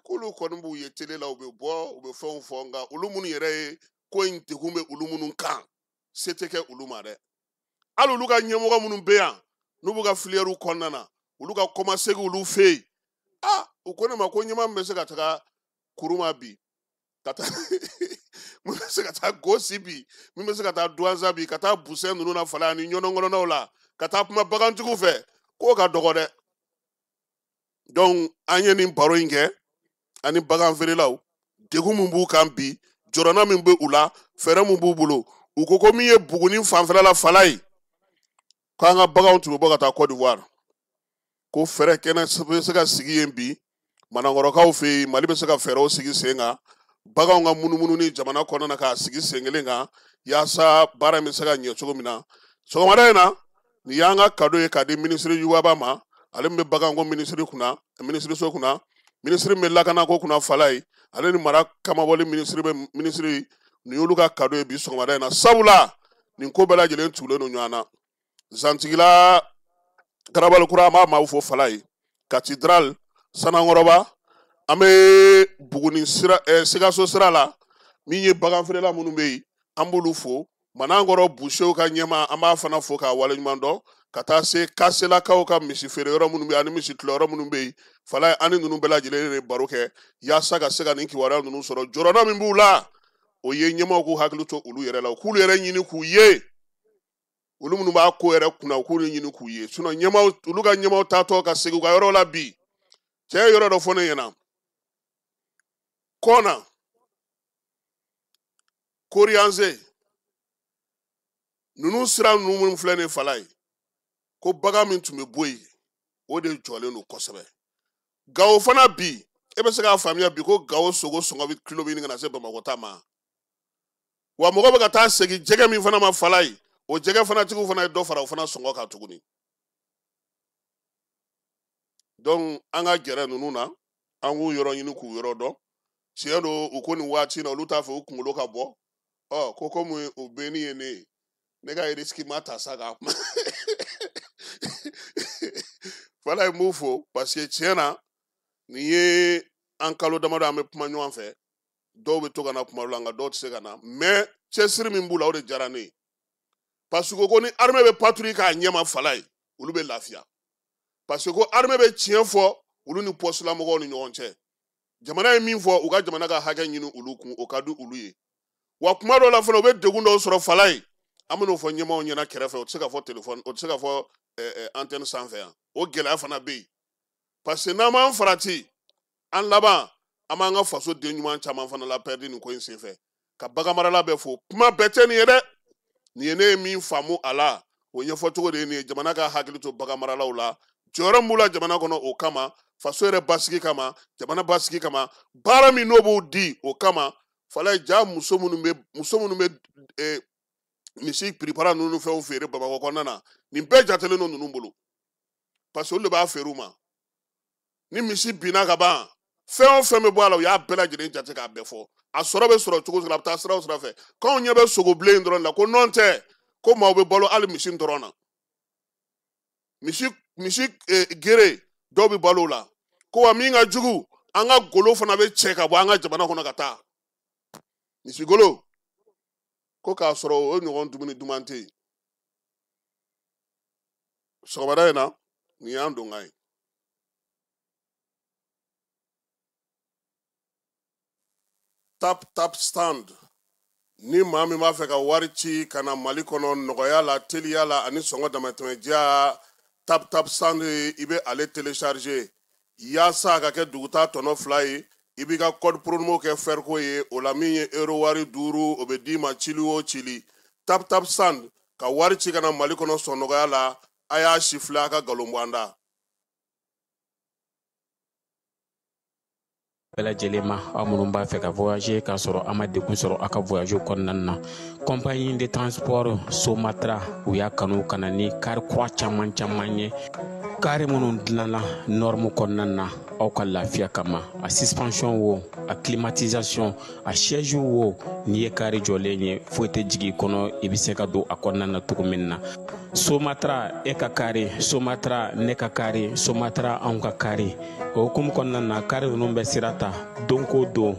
K'olu kɔni b'u ye tele la, u bɛ bɔ, u bɛ fɛnw fɔ, nka olu minnu yɛrɛ ye ko in degun bɛ olu minnu kan, se tɛ kɛ olu ma dɛ. Hali olu ka ɲɛmɔgɔ minnu bɛ yan, n'u b'u ka filière kɔnɔna na, olu ka kɔmasegin olu fɛ yen. U ko ne ma ko ɲɛmaa min bɛ se ka taga Kuruma bi, ka taa min bɛ se ka taa Gosi bi, min bɛ se ka taa Duwanza bi, ka taa Busɛn ninnu na Falaye ani Ɲɔnɔ kɔnɔnaw la, ka taa kuma bagantigiw fɛ, k'o ka dɔgɔ dɛ. Donc an ye nin baro in kɛ ani bagan feerelaw, degun min b'u kan bi, jɔrɔna min bɛ u la, fɛɛrɛ min b'u bolo. U ko ko min ye Buguni fanfɛla la Falaye, k'an ka baganw tun bɛ bɔ ka taa Côte d'Ivoire, ko fɛɛrɛ kɛnɛ bɛ se ka sigi yen bi, Manankɔrɔkaw fɛ yen, Mali bɛ se ka fɛɛrɛw sigi sen kan, baganw ka munumunu ni jamana kɔnɔna na k'a sigi sen kelen kan, yaasa baara in bɛ se ka ɲɛ cogo min na. Sɔgɔmada in na, nin y'an ka cadeau ye k'a di minisiri Yuwaba ma, ale min bɛ baganko minisiri kunna, minisiriso kunna, minisiri min bɛ lakanako kunna Falaye, ale ni mara kamabɔli minisiri bɛ minisiri, nin y'olu ka cadeau ye bi sɔgɔmada in na. Sabula nin ko bɛɛ lajɛlen tugulen don ɲɔgɔn na. Zantigila Garabali kura, an b'a maaw fo Falaye, Cathédrale, Sanankɔrɔba, an bɛ Buguni sira, Sikaso sira la, min ye bagan feerela minnu bɛ yen, an b'olu fo. Manankɔrɔ Busew ka ɲɛmaa, an b'a fana fo k'a waleɲuman dɔn, ka taa se Kaselakaw ka misi feere yɔrɔ minnu bɛ yen, ani misi tila yɔrɔ minnu bɛ yen, Falaye, an ni ninnu bɛɛ lajɛlen de baro kɛ, yaasa ka se ka nin kibaruya ninnu sɔrɔ. Jɔrɔna min b'u la, o ye ɲɛmaaw k'u hakili to olu yɛrɛ la, u k'olu yɛrɛ ɲini k'u ye. Olu minnu b'a ko yɛrɛ kunna, u k'olu ɲini k'u ye. Sinon ɲɛmaaw, olu ka ɲɛmaaw taatɔ ka segin u ka yɔrɔ la bi, cɛ ye yɔrɔ dɔ fɔ ne ɲɛna. Kɔna, Koriyanze, ninnu sira ninnu minnu filɛ nin ye Falaye, ko bagan min tun bɛ bɔ yen, o de jɔlen don kosɛbɛ. Gawo fana bi, e bɛ se k'a faamuya bi ko Gawo sogo sɔngɔ bɛ kilo bɛ ɲini ka na se Bamakɔ ta ma. Wa mɔgɔ bɛ ka taa segin jɛgɛ min fana ma Falaye, o jɛgɛ fana tigiw fana ye dɔ fara o fana sɔngɔ kan tuguni. Donc an ka gɛrɛ ninnu na, an k'u yɔrɔ ɲini k'u yɔrɔ dɔn. Tiɲɛ don, u ko nin waati in na olu t'a fɛ u kunkolo ka bɔ. Ɔ, ko komi o bɛ ni ye ne ye, ne ka risque ma ta sa k'a kuma. Falaye, n b'u fo parce que tiɲɛ na, nin ye an kalo damadɔ an bɛ kuma ɲɔgɔn fɛ. Dɔw bɛ to ka na kuma dɔ la, nka dɔw tɛ se ka na. Mais Cɛsiri min b'u la, o de diyara ne ye. Parce que ko ni armée bɛ patrouille k'a ɲɛma fala ye, olu bɛ lafiya. Parce que ko armée bɛ tiɲɛ fɔ olu ni pɔsilamɔgɔw ni ɲɔgɔn cɛ. Jamana ye min fɔ, u ka jamana ka hakɛ ɲini olu kun, o ka di olu ye. Wa kuma dɔw la fana, u bɛ degun dɔw sɔrɔ fala ye. An bɛn'o fɔ ɲɛmaaw ɲɛna kɛrɛfɛ, o tɛ se ka fɔ téléphone, o tɛ se ka fɔ antenne sanfɛ yan. O gɛlɛya fana bɛ yen. Parce que n'an m'an farati, an laban, an b'an ka faso den ɲuman caman fana la pɛridi nin ko in senfɛ. Ka baganmarala bɛɛ fo. Kuma bɛɛ tɛ nin ye dɛ. Nin ye ne ye min faamu a la, o ɲɛfɔcogo de ye nin ye. Jamana ka hakili to baganmaralaw la. Jɔyɔrɔ min b'u la jamana kɔnɔ o kama, faso yɛrɛ basigi kama, jamana basigi kama, baara min n'o b'o di o kama. Falaye, ja muso minnu bɛ misi piripara ninnu fɛnw feere Bamakɔ kɔnɔna na, nin bɛɛ jatelen don ninnu bolo. Parce que olu de b'a feere u ma. Ni misi binna ka ban, fɛn o fɛn bɛ bɔ a la, u y'a bɛɛ lajɛlen jate k'a bɛɛ fɔ. A sɔrɔ bɛ sɔrɔ cogo o cogo, a bɛ taa sira o sira fɛ. K'anw ɲɛ bɛ sogo bilen in dɔrɔn la, ko nɔn tɛ, ko maaw bɛ balo hali misi dɔrɔn na. Misi gere dɔw bɛ balo o la. Ko wa min ka jugu, an ka golo fana bɛ cɛ ka bɔ an ka jamana kɔnɔ ka taa. Misi golo, ko k'a sɔrɔ o ɲɔgɔn dumuni duman tɛ yen. Sɔgɔmada in na, nin y'an donkan ye. Tap Tap Stand. Ni maa min b'a fɛ ka wari ci ka na Mali kɔnɔ nɔgɔya la, teliya la ani sɔngɔ damatɛmɛ diya, Tap Tap Stand i bɛ ale télécharger yaasa a ka kɛ duguta tɔnɔ 2 ye. I b'i ka code promo kɛ fɛriko ye, o la min ye euro wari 5, o bɛ d'i ma cili o cili. Tap Tap Stand ka wari ci ka na Mali kɔnɔ sɔn nɔgɔya la, a y'a sifilɛ a ka nkalon bɔ an da. Bɛɛ lajɛlen ma, aw minnu b'a fɛ ka voyager k'a sɔrɔ a ma degun sɔrɔ a ka voyage kɔnɔna na, compagnie de transport Somatra u y'a kanu ka na ni kari kura caman caman ye, kari minnu dilanna norme kɔnɔna na aw ka lafiya kama. A suspension wo, a climatisation, a siège wo, n'i ye kari jɔlen ye foyi tɛ jigin i kɔnɔ, i bɛ se ka don a kɔnɔna na cogo min na. Somatra e ka kari, Somatra ne ka kari, Somatra anw ka kari. O hukumu kɔnɔna na, kari ninnu bɛ sira ta don ko don,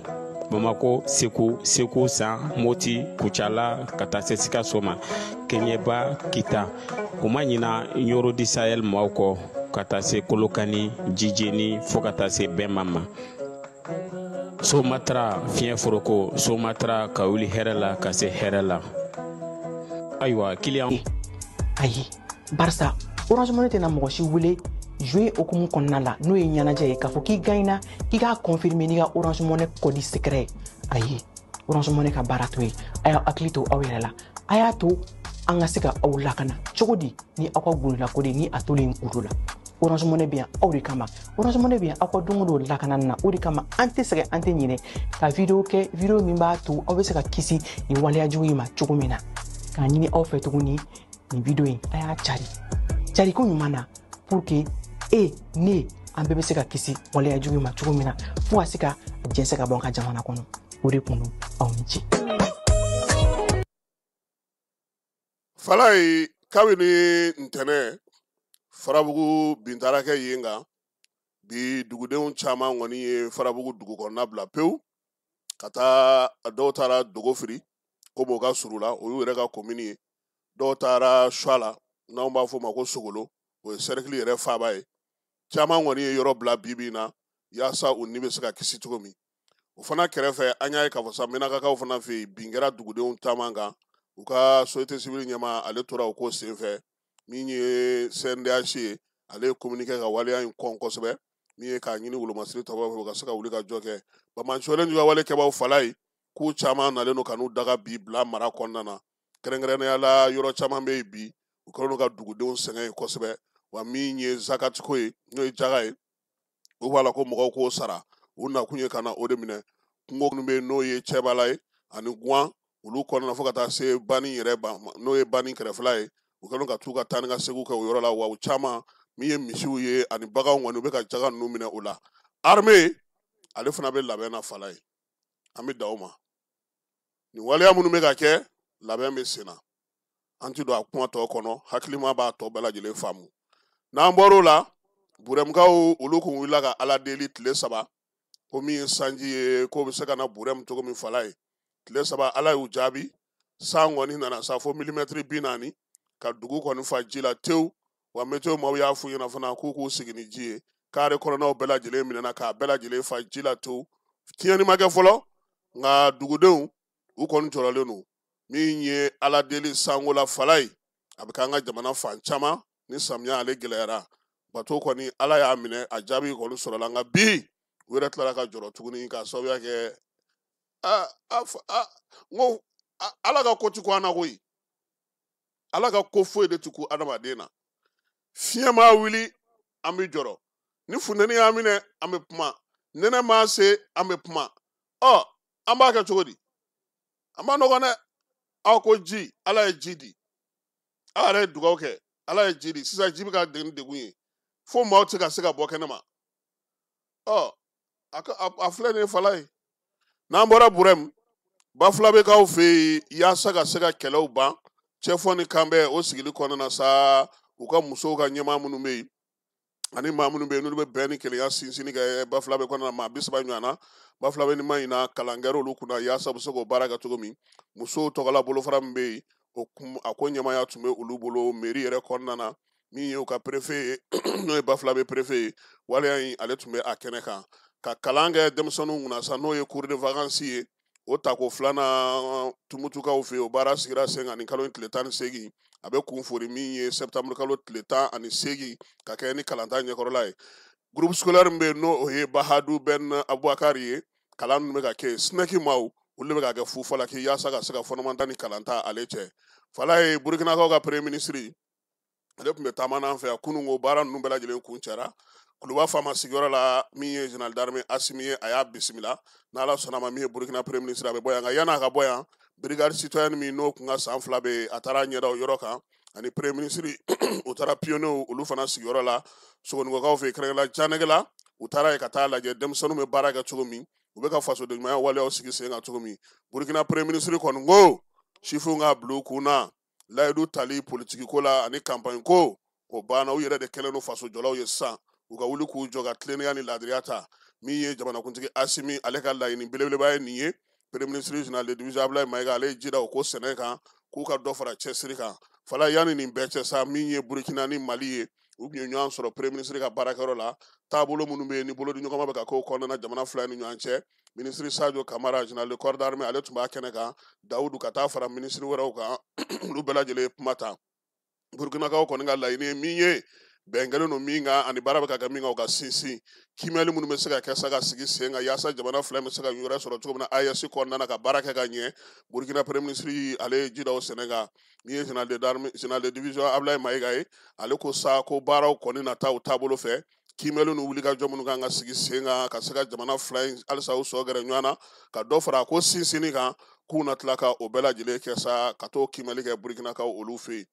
Bamako, Segu, Segu San, Moti, Kucala ka taa se Sikaso ma, Keɲeba, Kita. U ma ɲina Ɲoro di Sahel maaw kɔ ka taa se Kolokani, Jijeni fo ka taa se Bɛnma ma. Somatra fiɲɛ foroko, Somatra ka wuli hɛrɛ la ka se hɛrɛ la. Ayiwa kiliyan. Ayi, barisa Orange Money tɛna mɔgɔ si wele jouer hukumu kɔnɔna la n'o ye ɲɛnajɛ ye k'a fɔ k'i gagnera k'i k'a confirmer n'i ka Orange Money code secret. Ayi, Orange Money ka baara t'o ye. A y'aw hakili to aw yɛrɛ la, a y'a to an ka se ka aw lakana cogo di ni aw ka golola ko de ni a tolen kudo la. Orange Money bɛ yan aw de kama. Orange Money bɛ yan aw ka don o don lakanani na. O de kama an tɛ sɛgɛn, an tɛ ɲinɛ ka video kɛ, video min b'a to aw bɛ se ka kisi nin waleya jugu in ma cogo min na. K'a ɲini aw fɛ tuguni, nin video in a y'a cari cariko ɲuman na pour que e ne an bɛɛ bɛ se ka kisi waleya jugu in ma cogo min na, fo ka se ka jɛnsɛn ka bɔ an ka jamana kɔnɔ. O de kun don, aw ni ce. Falaye, kabini ntɛnɛn Farabugu bin taara kɛ yen kan, bi dugudenw caman kɔni ye Farabugu dugu kɔnɔna bila pewu ka taa. Dɔw taara Dogofiri komi o ka surun la, o y'u yɛrɛ ka komini ye. Dɔw taara Suala, n'anw b'a fɔ o ma ko Sogolo, o ye sɛrikili yɛrɛ faaba ye. Caman kɔni ye yɔrɔ bila bi bi in na yaasa u ni bɛ se ka kisi cogo min. O fana kɛrɛfɛ, an y'a ye k'a fɔ sa Menakakaw fana fɛ yen, bin kɛra dugudenw caman kan. U ka société civile ɲɛmaa, ale tora o ko senfɛ. Min ye CNDH ye, ale ye communiqué ka waleya in kɔn kosɛbɛ, min ye k'a ɲini wolomasiri tɔgɔ fɛ u ka se ka wuli ka jɔ kɛ. Banbaanciwale juguya wale kɛbaaw Falaye, k'u caman nalen don ka n'u daga bi bila mara kɔnɔna na. Kɛrɛnkɛrɛnnenya la, yɔrɔ caman bɛ yen bi, u kɛlen don ka dugudenw sɛgɛn yen kosɛbɛ. Wa min ye zakatiko ye, n'o ye jaga ye, u b'a la ko mɔgɔw k'o sara. U nakun ye ka na o de minɛ. Kungo minnu bɛ yen n'o ye Cɛbala ye ani Guwan, olu kɔnɔna fo ka taa se Bani yɛrɛ ba, n'o ye Bani kɛrɛfɛla ye, u kɛlen ka t'u ka taa ni ka seginw kɛ o yɔrɔ la. Wa u caman min ye misiw ye ani baganw kɔni, u bɛ ka jaga ninnu minɛ o la. Armée ale fana bɛ labɛn na Falaye. An bɛ dan o ma. Nin waleya minnu bɛ ka kɛ, labɛn bɛ sen na. An ti don a kuma tɔ kɔnɔ, hakilima b'a tɔ bɛɛ lajɛlen faamu. N'an bɔr'o la, Burɛmukaw olu kun wulila ka Ala deli tile 3, ko min ye sanji ye, k'o bɛ se ka na Burɛmu cogo min Falaye. Tile 3 Ala y'u jaabi. San kɔni nana sa fo milimɛtiri 40 ka dugu kɔni fa ji la tewu. Wa meteo maaw y'a f'u ɲɛna fana k'u k'u sigi ni ji ye. Kare kɔnɔnaw bɛɛ lajɛlen minɛna k'a bɛɛ lajɛlen fa ji la tewu. Tiɲɛni ma kɛ fɔlɔ, nka dugudenw u kɔni jɔrɔlen don. Min ye Ala deli sanko la fala ye, a bɛ k'an ka jamana fan caman ni samiya ale gɛlɛyara. Bato kɔni Ala y'a minɛ, a jaabi kɔni sɔrɔla, nka bi u yɛrɛ tilara ka jɔrɔ tuguni k'a sababuya kɛ n ko Ala ka ko ti ko an na koyi. Ala ka ko foyi de ti ku adamaden na. Fiɲɛ maa wuli, an bɛ jɔrɔ. Ni funteni y'a minɛ, an bɛ kuma. Nɛnɛ maa se, an bɛ kuma. Ɔ, an b'a kɛ cogo di? A ma nɔgɔn dɛ. Aw ko ji, Ala ye ji di. Aw yɛrɛ ye dugawu kɛ, Ala ye ji di. Sisan ji bɛ ka degun degun ye fo maaw tɛ ka se ka bɔ kɛnɛ ma. Ɔ, a filɛ nin ye fala ye. N'an bɔra Burɛmu, Bafulabekaw fɛ yen, yaasa ka se ka kɛlɛw ban, cɛfɔ ni kanbɛn o sigili kɔnɔna na sa, u ka musow ka ɲɛmaa minnu bɛ yen ani maa minnu bɛ yen n'olu bɛ bɛn ni kelenya sinsinni kɛ Bafulabe kɔnɔna na, maa 30 ɲɔgɔn na. Bafulabe ni ma ɲina kalan kɛra olu kunna yaasa u bɛ se k'o baara kɛ cogo min. Musow tɔgɔla bolofara min bɛ yen, o kun a ko ɲɛmaaya tun bɛ olu bolo mairie yɛrɛ kɔnɔna na. Min ye u ka préfet ye, n'o ye Bafulabe préfet ye, waleya in ale tun bɛ a kɛnɛ kan ka kalan kɛ denmisɛnninw kunna sa, n'o ye cours de vacances ye. O tako filanan Tumutukaw fɛ yen, o baara sigira sen kan nin kalo in tile 18. A bɛ kun fori min ye septembre kalo tile 18 ka kɛ ni kalanta ɲɛkɔrɔla ye. Groupe scolaire min bɛ yen, n'o ye Bahadu Ben Abubakar ye, kalan ninnu bɛ ka kɛ SNEC maaw olu de bɛ ka kɛ fufalaki yaasa ka se ka fɔnɔmanta ni kalanta ale cɛ. Fala ye Burukinakaw ka premier ministre, ale tun bɛ taama n'an fɛ yan kunun, ko baara ninnu bɛɛ lajɛlen kun cɛra Kuluba faama sigiyɔrɔ la. Min ye général d'armée Asimi ye, a y'a bisimila. N'Ala sɔnna ma, min ye Burukina premier ministre, a bɛ bɔ yan. Nka yan'a ka bɔ yan, brigade citoyenne min n'o kun ka san 2 bɛ yen, a taara ɲɛda o yɔrɔ kan ani premier ministre u taara pionniers olu fana sigiyɔrɔ la Sogonikɔkaw fɛ yen, kɛrɛnkɛrɛnnenya Janɛgɛla. U taara yen ka taa lajɛ denmisɛnninw bɛ baara kɛ cogo min, u bɛ ka fasodenɲumanya waleyaw sigi sen kan cogo min. Burukina premier ministre kɔni ko sifinw ka bila u kun na, layidu tali politiki ko la ani campagne ko, o banna. U yɛrɛ de kɛlen don fasojɔlaw ye sisan, u ka wuli k'u jɔ ka tilennenya ni laadiriya ta. Min ye jamanakuntigi Asimi ale ka laɲini belebeleba ye nin ye. Premier ministre général de division Abdoulaye Mayiga, ale ye ji da o ko sɛnɛ kan k'u ka dɔ fara cɛsiri kan. Fala, yanni nin bɛɛ cɛ sa, min ye Burukina ni Mali ye, u tun ye ɲɔgɔn sɔrɔ premier ministre ka baarakɛyɔrɔ la. Taabolo minnu bɛ yen ni bolodiɲɔgɔnma bɛ ka k'o kɔnɔna na jamana fila ni ɲɔgɔn cɛ, ministre Sadio Kamara, général de corps d'armée, ale tun b'a kɛnɛ kan. Dawudu ka taa fara ministre wɛrɛw kan, olu bɛɛ lajɛlen ye kuma ta. Burukinakaw kɔni ka laɲini ye min ye, bɛn kɛlen don min kan ani baara bɛ ka kɛ min kan, o ka sinsin. Kiimɛli minnu bɛ se ka kɛ sa ka sigi sen kan yaasa jamana fila bɛ se ka yɛrɛ sɔrɔ cogo min na AES kɔnɔna na ka baara kɛ ka ɲɛ, Burukina premier ministre ale ye ji da o sɛnɛ kan. Min ye général de d'armée, général de division Abdoulaye Mayiga ye, ale ko sa ko baaraw kɔni na taa u taabolo fɛ. Kiimɛli ni wulikajɔ minnu kan ka sigi sen kan ka se ka jamana fila in halisa u sɔ gɛrɛ ɲɔgɔn na ka dɔ fara a ko sinsinni kan, k'u na tila ka o bɛɛ lajɛlen kɛ sa ka t'o kiimɛli kɛ Burukinakaw olu fɛ yen.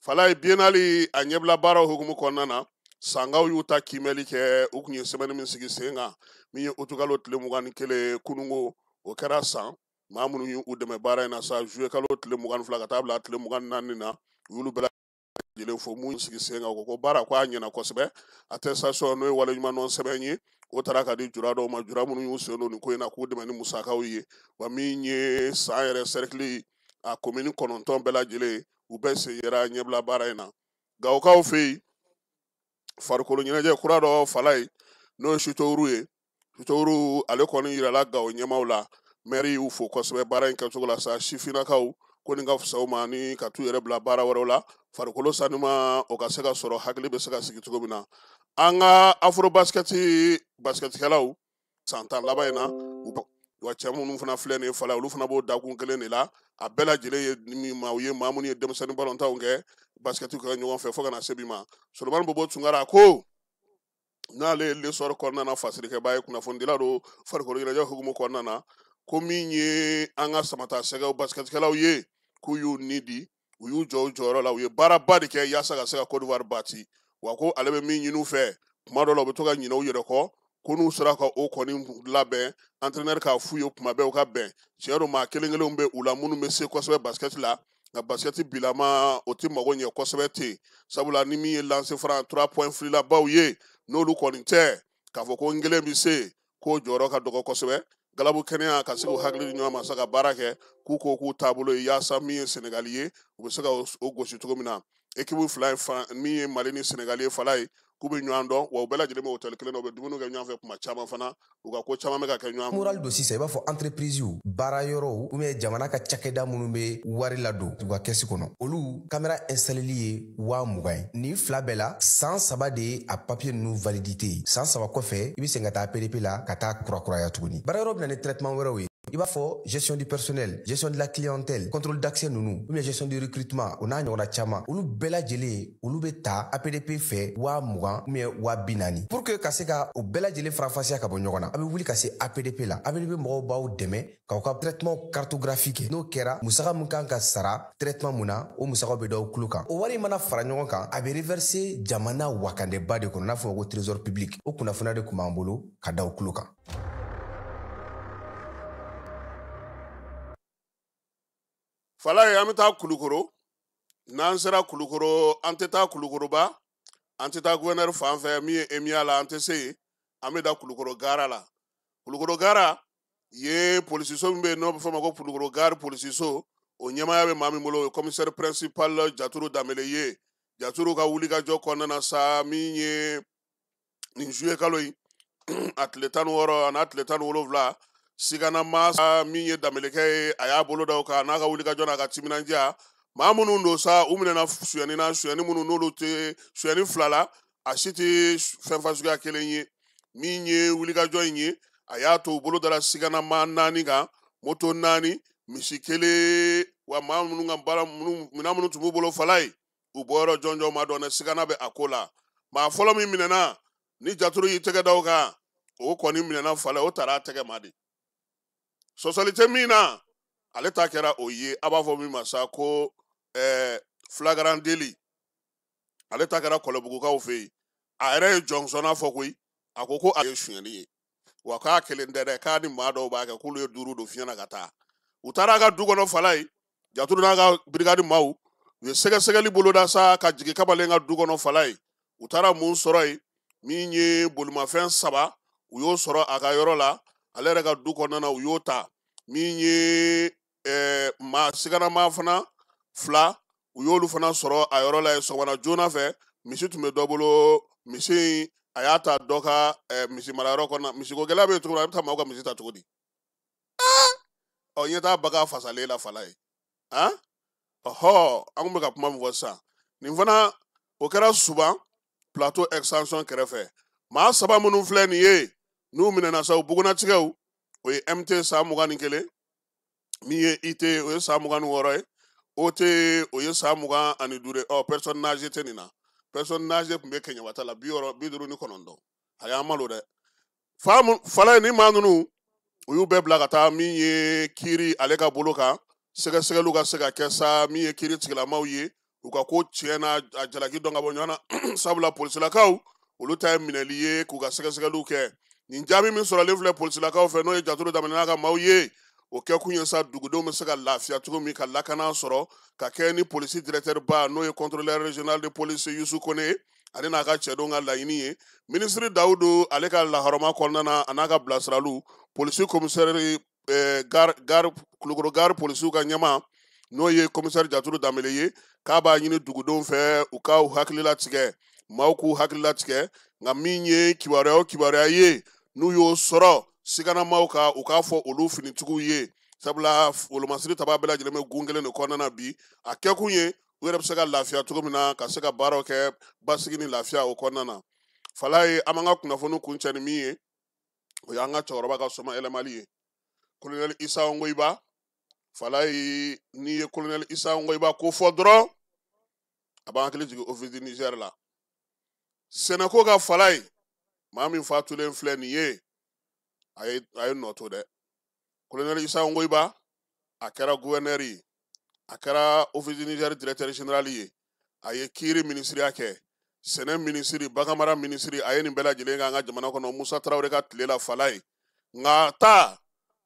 Fala ye biennale a ɲɛbila baaraw hukumu kɔnɔna na, Sankaw y'u ta kiimɛli kɛ. U kun ye sɛbɛnni min sigi sen kan, min ye utukalo tile 21 kununko, o kɛra san maa minnu y'u dɛmɛ baara in na sa, juillet kalo tile 22 ka taa bila tile 24 na, u y'olu bɛɛ lajɛlen fo. Mun sigi sen kan, o ko baara ko a ɲɛna kosɛbɛ. Attestation, n'o ye waleɲumandɔn sɛbɛn ye, o taara ka di jura dɔw ma, jura minnu y'u sen don nin ko in na k'u dɛmɛ ni musakaw ye. Wa min ye san yɛrɛ cercle a commune 9 bɛɛ lajɛlen, u bɛɛ sen yera ɲɛbila baara in na. Gawokaw fɛ yen, farikolo ɲɛnajɛ kura dɔ fala ye, n'o ye sutowuru ye. Sutowuru ale kɔni yirala Gawo ɲɛmaaw la. Maire y'u fo kosɛbɛ baara in kɛcogo la sa. Sifinnakaw ko nin ka fisa u ma ni ka t'u yɛrɛ bila baara wɛrɛw la, farikolo sanuma o ka se ka sɔrɔ, hakili bɛ se ka sigi cogo min na. An ka afro basikɛti basikɛtikɛlaw san 10 laban in na, wa cɛ minnu fana filɛ nin ye fala, olu fana b'o dakun kelen de la. A bɛɛ lajɛlen ye min maaw ye, maa minnu ye denmisɛnnin balontanw kɛ, basikɛti kɛ ɲɔgɔn fɛ fo ka na se bi ma. Solomani Bobo Tunkara ko n'ale ye L'Essor kɔnɔna na fasirikɛba ye, kunnafonidila don farikolo ɲɛnajɛ hukumu kɔnɔna na, ko min ye an ka samata sɛgɛw basikɛtikɛlaw ye, k'u y'u ni di, u y'u jɔ u jɔyɔrɔ la, u ye baaraba de kɛ yaasa ka se ka Côte d'Ivoire bati. Wa ko ale bɛ min ɲini u fɛ, kuma dɔ la u bɛ to ka ɲinɛ u yɛrɛ kɔ, ko n'u sera ka o kɔni labɛn, entraîneur k'a f'u ye kuma bɛɛ u ka bɛn. Tiɲɛ don, maa kelen kelenw bɛ u la minnu bɛ se kosɛbɛ basket la, nka basket bilama o tɛ mago ɲɛ kosɛbɛ ten, sabula ni min ye lancer franc 3 points fililabaw ye, n'olu kɔni tɛ k'a fɔ ko n kelen bɛ se, k'o jɔyɔrɔ ka dɔgɔ kosɛbɛ. Galabu kɛnɛya ka se k'u hakili di ɲɔgɔn ma sa ka baara kɛ k'u ko k'u taabolo ye yaasa min ye Senegali ye u bɛ se ka o gosi cogo min na. Équipe fila in min ye Mali ni Senegali ye fala ye k'u bɛ ɲɔgɔn dɔn wa u bɛɛ lajɛlen bɛ hôtel kelen na u bɛ dumuni kɛ ɲɔgɔn fɛ kuma caman fana u ka ko caman bɛ ka kɛ ɲɔgɔn fɛ. Moral don sisan i b'a fɔ entreprise baara yɔrɔw ou bien jamana ka cakɛda minnu bɛ wari ladon u ka kɛsi kɔnɔ olu caméra installeli ye 20,000 ye. Nin fila bɛɛ la san 3 de ye a papier ninnu validité ye. San 3 kɔfɛ i bɛ segin ka taa APDP la ka taa kurakuraya tuguni. Baara yɔrɔ bɛ na ni traitement wɛrɛw ye. I b'a fɔ gestion du personnel, gestion de la clientèle, contrôle d'accès ninnu ou bien gestion du recrutement o n'a ɲɔgɔnna caman olu bɛɛ lajɛlen olu bɛ ta APDP fɛ 20,000 ou bien 40,000 pour que ka se ka o bɛɛ lajɛlen faranfasiya ka bɔ ɲɔgɔn na. A bɛ wuli ka se APDP la. APDP mɔgɔw b'aw dɛmɛ k'aw ka traitement cartographique kɛ. N'o kɛra musaka min kan ka sara traitement mun na o musakaw bɛ da aw tulo kan. O wari mana fara ɲɔgɔn kan a bɛ reverser jamana wakandeba de kɔnɔ n'a fɔ ko trésor public. O kunnafoniya de tun b'an bolo ka da aw tulo kan. Falaye an bɛ taa Kulukoro n'an sera Kulukoro an tɛ taa Kulukoroba an tɛ taa gouverneur fan fɛ min ye EMIA la an tɛ se yen an bɛ da Kulukoro gara la. Kulukoro gara ye polisiso min bɛ yen n'o bɛ fɔ o ma ko Kulukoro gare polisiso o ɲɛmaaya bɛ maa min bolo o ye commissaire principal Jaturu Danbele ye. Jaturu ka wulikajɔ kɔnɔna na sa min ye nin juillet kalo in a tile 16 a n'a tile 17 sigana maa min ye Danbelekɛ ye a y'a bolo da o kan n'a ka wulikajɔ n'a ka timinandiya maa minnu don sa u minɛna suyɛnni na suyɛnni minnu n'olu tɛ suyɛnni fila la a si tɛ fɛn fasuguya kelen ye. Min ye wulikajɔ in ye a y'a to u bolo dara sigana maa 4 kan moto 4 misi 1 wa maa minnu ka baara minnu minɛn minnu tun b'u bolo fala ye u bɔyɔrɔ jɔnjɔn ma dɔn dɛ sigana bɛ a ko la. Maa fɔlɔ min minɛna ni Jaturu y'i tɛgɛ da o kan o kɔni minɛna fala o taara a tɛgɛ ma de. Sɔsɔli tɛ min na ale ta kɛra o ye a b'a fɔ min ma sa ko flagrant délit ale ta kɛra Kɔlɔbugukaw fɛ yen. A yɛrɛ ye jɔnsɔnna fɔ koyi a ko ko a ye sonyɛli ye wa k'a kelen tɛ dɛ k'a ni maa dɔw b'a kɛ k'olu ye 5 don fiɲɛ na ka taa. U taara a ka du kɔnɔ fala ye Jaturu n'a ka brigade maaw u ye sɛgɛsɛgɛli boloda sa ka jigin kamalen ka du kɔnɔ fala ye. U taara mun sɔrɔ yen min ye bolimafɛn 3 u y'o sɔrɔ a ka yɔrɔ la ale yɛrɛ ka du kɔnɔna na u y'o ta. Min ye maa siganama fana 2 u y'olu fana sɔrɔ a yɔrɔ la yen sɔgɔmada joona fɛ misi tun bɛ dɔ bolo misi in a y'a ta dɔ ka misi marayɔrɔ kɔnɔna misiko gɛlɛya bɛ yen cogo min na a bɛ taa maaw ka misi ta cogo di? Ɔ ɲɛ t'a bagan fasalen la fala ye ɔhɔ an kun bɛ ka kuma min fɔ sisan nin fana o kɛra Suban plateau extension kɛrɛfɛ. Maa 3 minnu filɛ nin ye n'u minɛna sa u bugunnatigɛw o ye MT san 21 min ye IT o ye san 26 ye OT o ye san 25 ye. Ɔ personne âgée tɛ nin na personne âgée tun bɛ Kɛɲɛbata la 59 a y'an malo dɛ. Fala ye ni maa ninnu u y'u bɛɛ bila ka taa min ye kiiri ale ka bolo kan sɛgɛsɛgɛliw ka se ka kɛ sa min ye kiiri tigilamaw ye u ka ko tiɲɛ n'a a jalaki dɔn ka bɔ ɲɔgɔn na sabula polisilakaw olu ta ye minɛli ye k'u ka sɛgɛsɛgɛliw kɛ. Nin jaabi min sɔrɔlen filɛ polisilakaw fɛ n'o ye Jaturu Danbele n'a ka maaw ye o kɛkun ye sa dugudenw bɛ se ka lafiya cogo min ka lakana sɔrɔ ka kɛ ni polisi directeur ba n'o ye contrôleur régional de police Yusu Kone ale n'a ka cɛdenw ka laɲini ye. Minisiri Dawudu ale ka lahɔrɔma kɔnɔna na a n'a ka bilasiraliw polisi commissaire gare Kulukoro gare polisiw ka ɲɛmaa n'o ye commissaire Jaturu Danbele ye k'a b'a ɲini dugudenw fɛ u ka u hakili latigɛ maaw k'u hakili latigɛ nka min ye kibaruya o kibaruya ye n'u y'o sɔrɔ siganamaw ka u k'a fɔ olu finitigiw ye sabula wolomasiri taba bɛɛ lajɛlen bɛ gun kelen de kɔnɔna na bi a kɛkun ye u yɛrɛ bɛ se ka lafiya cogo min na ka se ka baaraw kɛ basigi ni lafiya o kɔnɔna na. Fala ye an b'an ka kunnafoni kuncɛ ni min ye o y'an ka cɛkɔrɔba ka soma yɛlɛmali ye colonel Isa Ongoyiba. Fala ye n'i ye colonel Isa Ongoyiba ko fɔ dɔrɔn a b'an hakili jigin office du Niger la. Sɛnɛko ka fala ye maa min fatulen filɛ nin ye a ye nɔ to dɛ. Colonel Isa Ongoyiba a kɛra gouverneur ye a kɛra office du Niger directeur général ye a ye kiiri minisiriya kɛ sɛnɛ minisiri baganmara minisiri a ye nin bɛɛ lajɛlen kɛ an ka jamana kɔnɔ Musa Tarawele ka tile la fala ye. Nka ta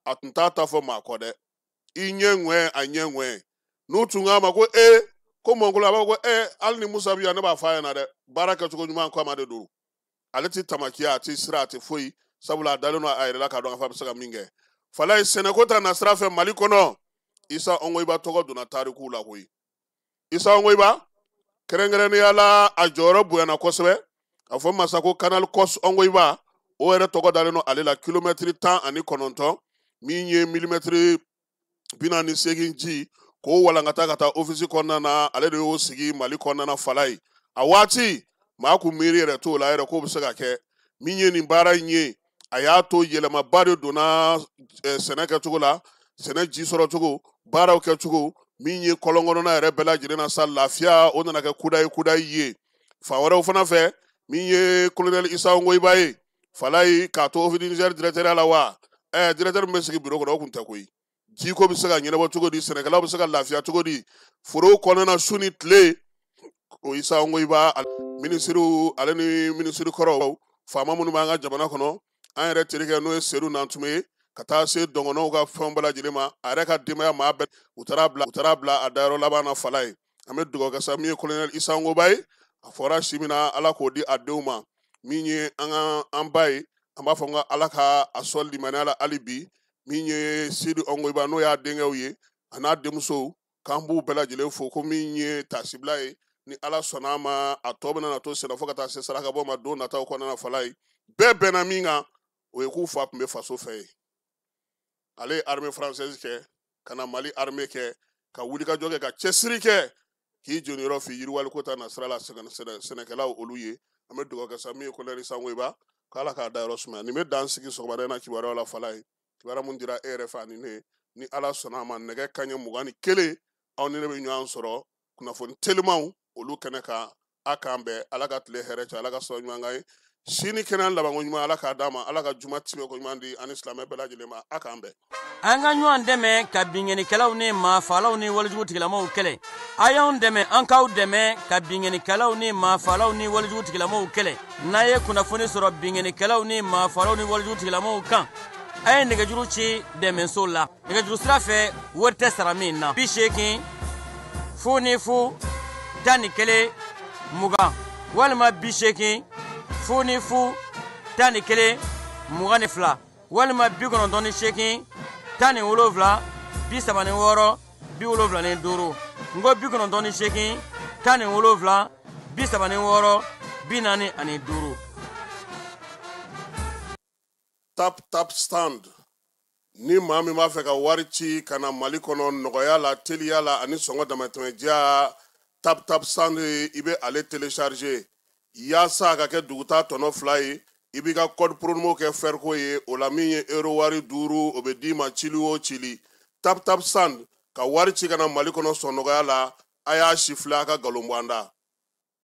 a tun t'a ta fɔ maa kɔ dɛ i ɲɛ ŋwɛ a ɲɛ ŋwɛ n'u tun k'a ma ko e ko mɔnkolo a b'a fɔ ko e hali ni Musa bi yan ne b'a fɔ a ɲɛna dɛ baara kɛcogo ɲuman kama de don ale ti tamakiya a ti sira a ti foyi sabula a dalen don a yɛrɛ la k'a dɔn k'a fɔ a bɛ se ka min kɛ. Falaye sɛnɛko ta nasira fɛ Mali kɔnɔ, Isa Ongoyiba tɔgɔ donna tarikuw la koyi. Isa Ongoyiba kɛrɛnkɛrɛnnenya la, a jɔyɔrɔ bonyana kosɛbɛ. A fɔ masa ko Canal Kos Ongoyiba, o yɛrɛ tɔgɔ dalen don ale la, kilomɛtiri 19, min ye milimɛtiri 48 ji k'o walankata ka taa ofisi kɔnɔna na, ale de y'o sigi Mali kɔnɔna na. Falaye a waati maa kun miiri yɛrɛ t'o la yɛrɛ k'o bɛ se ka kɛ. Min ye nin baara in ye, a y'a to yɛlɛmaba de donna sɛnɛ kɛcogo la, sɛnɛ ji sɔrɔ cogo, baaraw kɛcogo, min ye kɔlɔn kɔnɔna yɛrɛ bɛɛ lajɛlen na sa, lafiya o nana kɛ kudayi kudayi ye. Fan wɛrɛw fana fɛ, min ye colonel Isa Ongoyiba ye, Falaye k'a to Office du Niger directeur la wa, directeur min bɛ sigi bureau kɔnɔ, o kun tɛ koyi. Jiko bɛ se ka ɲɛnabɔ cogo di, sɛnɛkɛlaw bɛ se ka lafiya cogo di forow kɔnɔna na su ni tile, o Isa Ongoyiba. Minisiriw ale ni minisiri kɔrɔw, faama minnu b'an ka jamana kɔnɔ, an yɛrɛ terikɛ n'o ye Sedu Nantume ye, ka taa se dɔngɔnɔw ka fɛnw bɛɛ lajɛlen ma, a yɛrɛ ka denbaya maa bɛɛ, u taara bila a dayɔrɔ laban na. Falaye an bɛ dugawu kɛ sa, min ye colonel Isa Ongoyiba ye, a fɔra si min na, Ala k'o di a denw ma. Min ye an ka an ba ye, an b'a fɔ n ka Ala ka a sɔn limaniya la hali bi. Min ye Sidi Ongoyiba, n'o y'a denkɛw ye, a n'a denmusow, k'an b'u bɛɛ lajɛlen fo. Ko min ye tasibila ye, ni Ala sɔnna a ma, a tɔ bɛna na to senna fo ka taa se saraka bɔ ma don nataw kɔnɔna na. Falaye bɛɛ bɛnna min kan, o ye k'u fa tun bɛ faso fɛ ye. Ale ye armée française kɛ ka na Mali armée kɛ, ka wulikajɔ kɛ, ka cɛsiri kɛ, k'i jɔnyɔrɔ fi yiriwaliko ta nasira la sɛnɛkɛlaw olu ye. An bɛ dugawu kɛ sa, min ye colonel Isa Ongoyiba, k'Ala k'a dayɔrɔ sumaya. Nin bɛ dan sigi sɔgɔmada in na kibaruyaw la. Falaye kibaruya mun dira e yɛrɛ fɛ ani ne, ni Ala sɔnna a ma, nɛgɛ kanɲɛ 21, aw ni ne bɛ ɲɔgɔn sɔrɔ kunnafoni telimanw olu kɛnɛ kan. A k'an bɛn, Ala ka tile hɛrɛ cɛ, Ala ka sɔrɔ ɲuman kan ye, sini kɛnɛ labanko ɲuman Ala k'a d'a ma, Ala ka juma timɛ ko ɲuman di ani silamɛ bɛɛ lajɛlen ma. A k'an bɛn. An ka ɲɔgɔn dɛmɛ ka binkannikɛlaw ni maafaalaw ni walejugu tigilamaw kɛlɛ. A y'anw dɛmɛ, an k'aw dɛmɛ ka binkannikɛlaw ni maafaalaw ni walejugu tigilamaw kɛlɛ. N'a ye kunnafoni sɔrɔ binkannikɛlaw ni maafaalaw ni walejugu tigilamaw kan, a ye nɛgɛjuru ci dɛmɛso la. Nɛgɛjuru sira fɛ, wari tɛ sara min na. 80 00 11 20 walima 80 00 11 22 walima 98 17 36 75. N ko 98 17 36 45. Tap Tap Stand, ni maa min b'a fɛ ka wari ci ka na Mali kɔnɔ nɔgɔya la, teliya la ani sɔngɔ damatɛmɛ diya, Tap Tap Stand, i bɛ ale télécharger yaasa a ka kɛ duguta tɔnɔ 2 ye. I b'i ka code promo kɛ fɛriko ye o la, min ye euro wari 5, o bɛ d'i ma cili o cili. Tap Tap Stand ka wari ci ka na Mali kɔnɔ sɔn nɔgɔya la. A y'a si filɛ, a ka nkalon bɔ an da.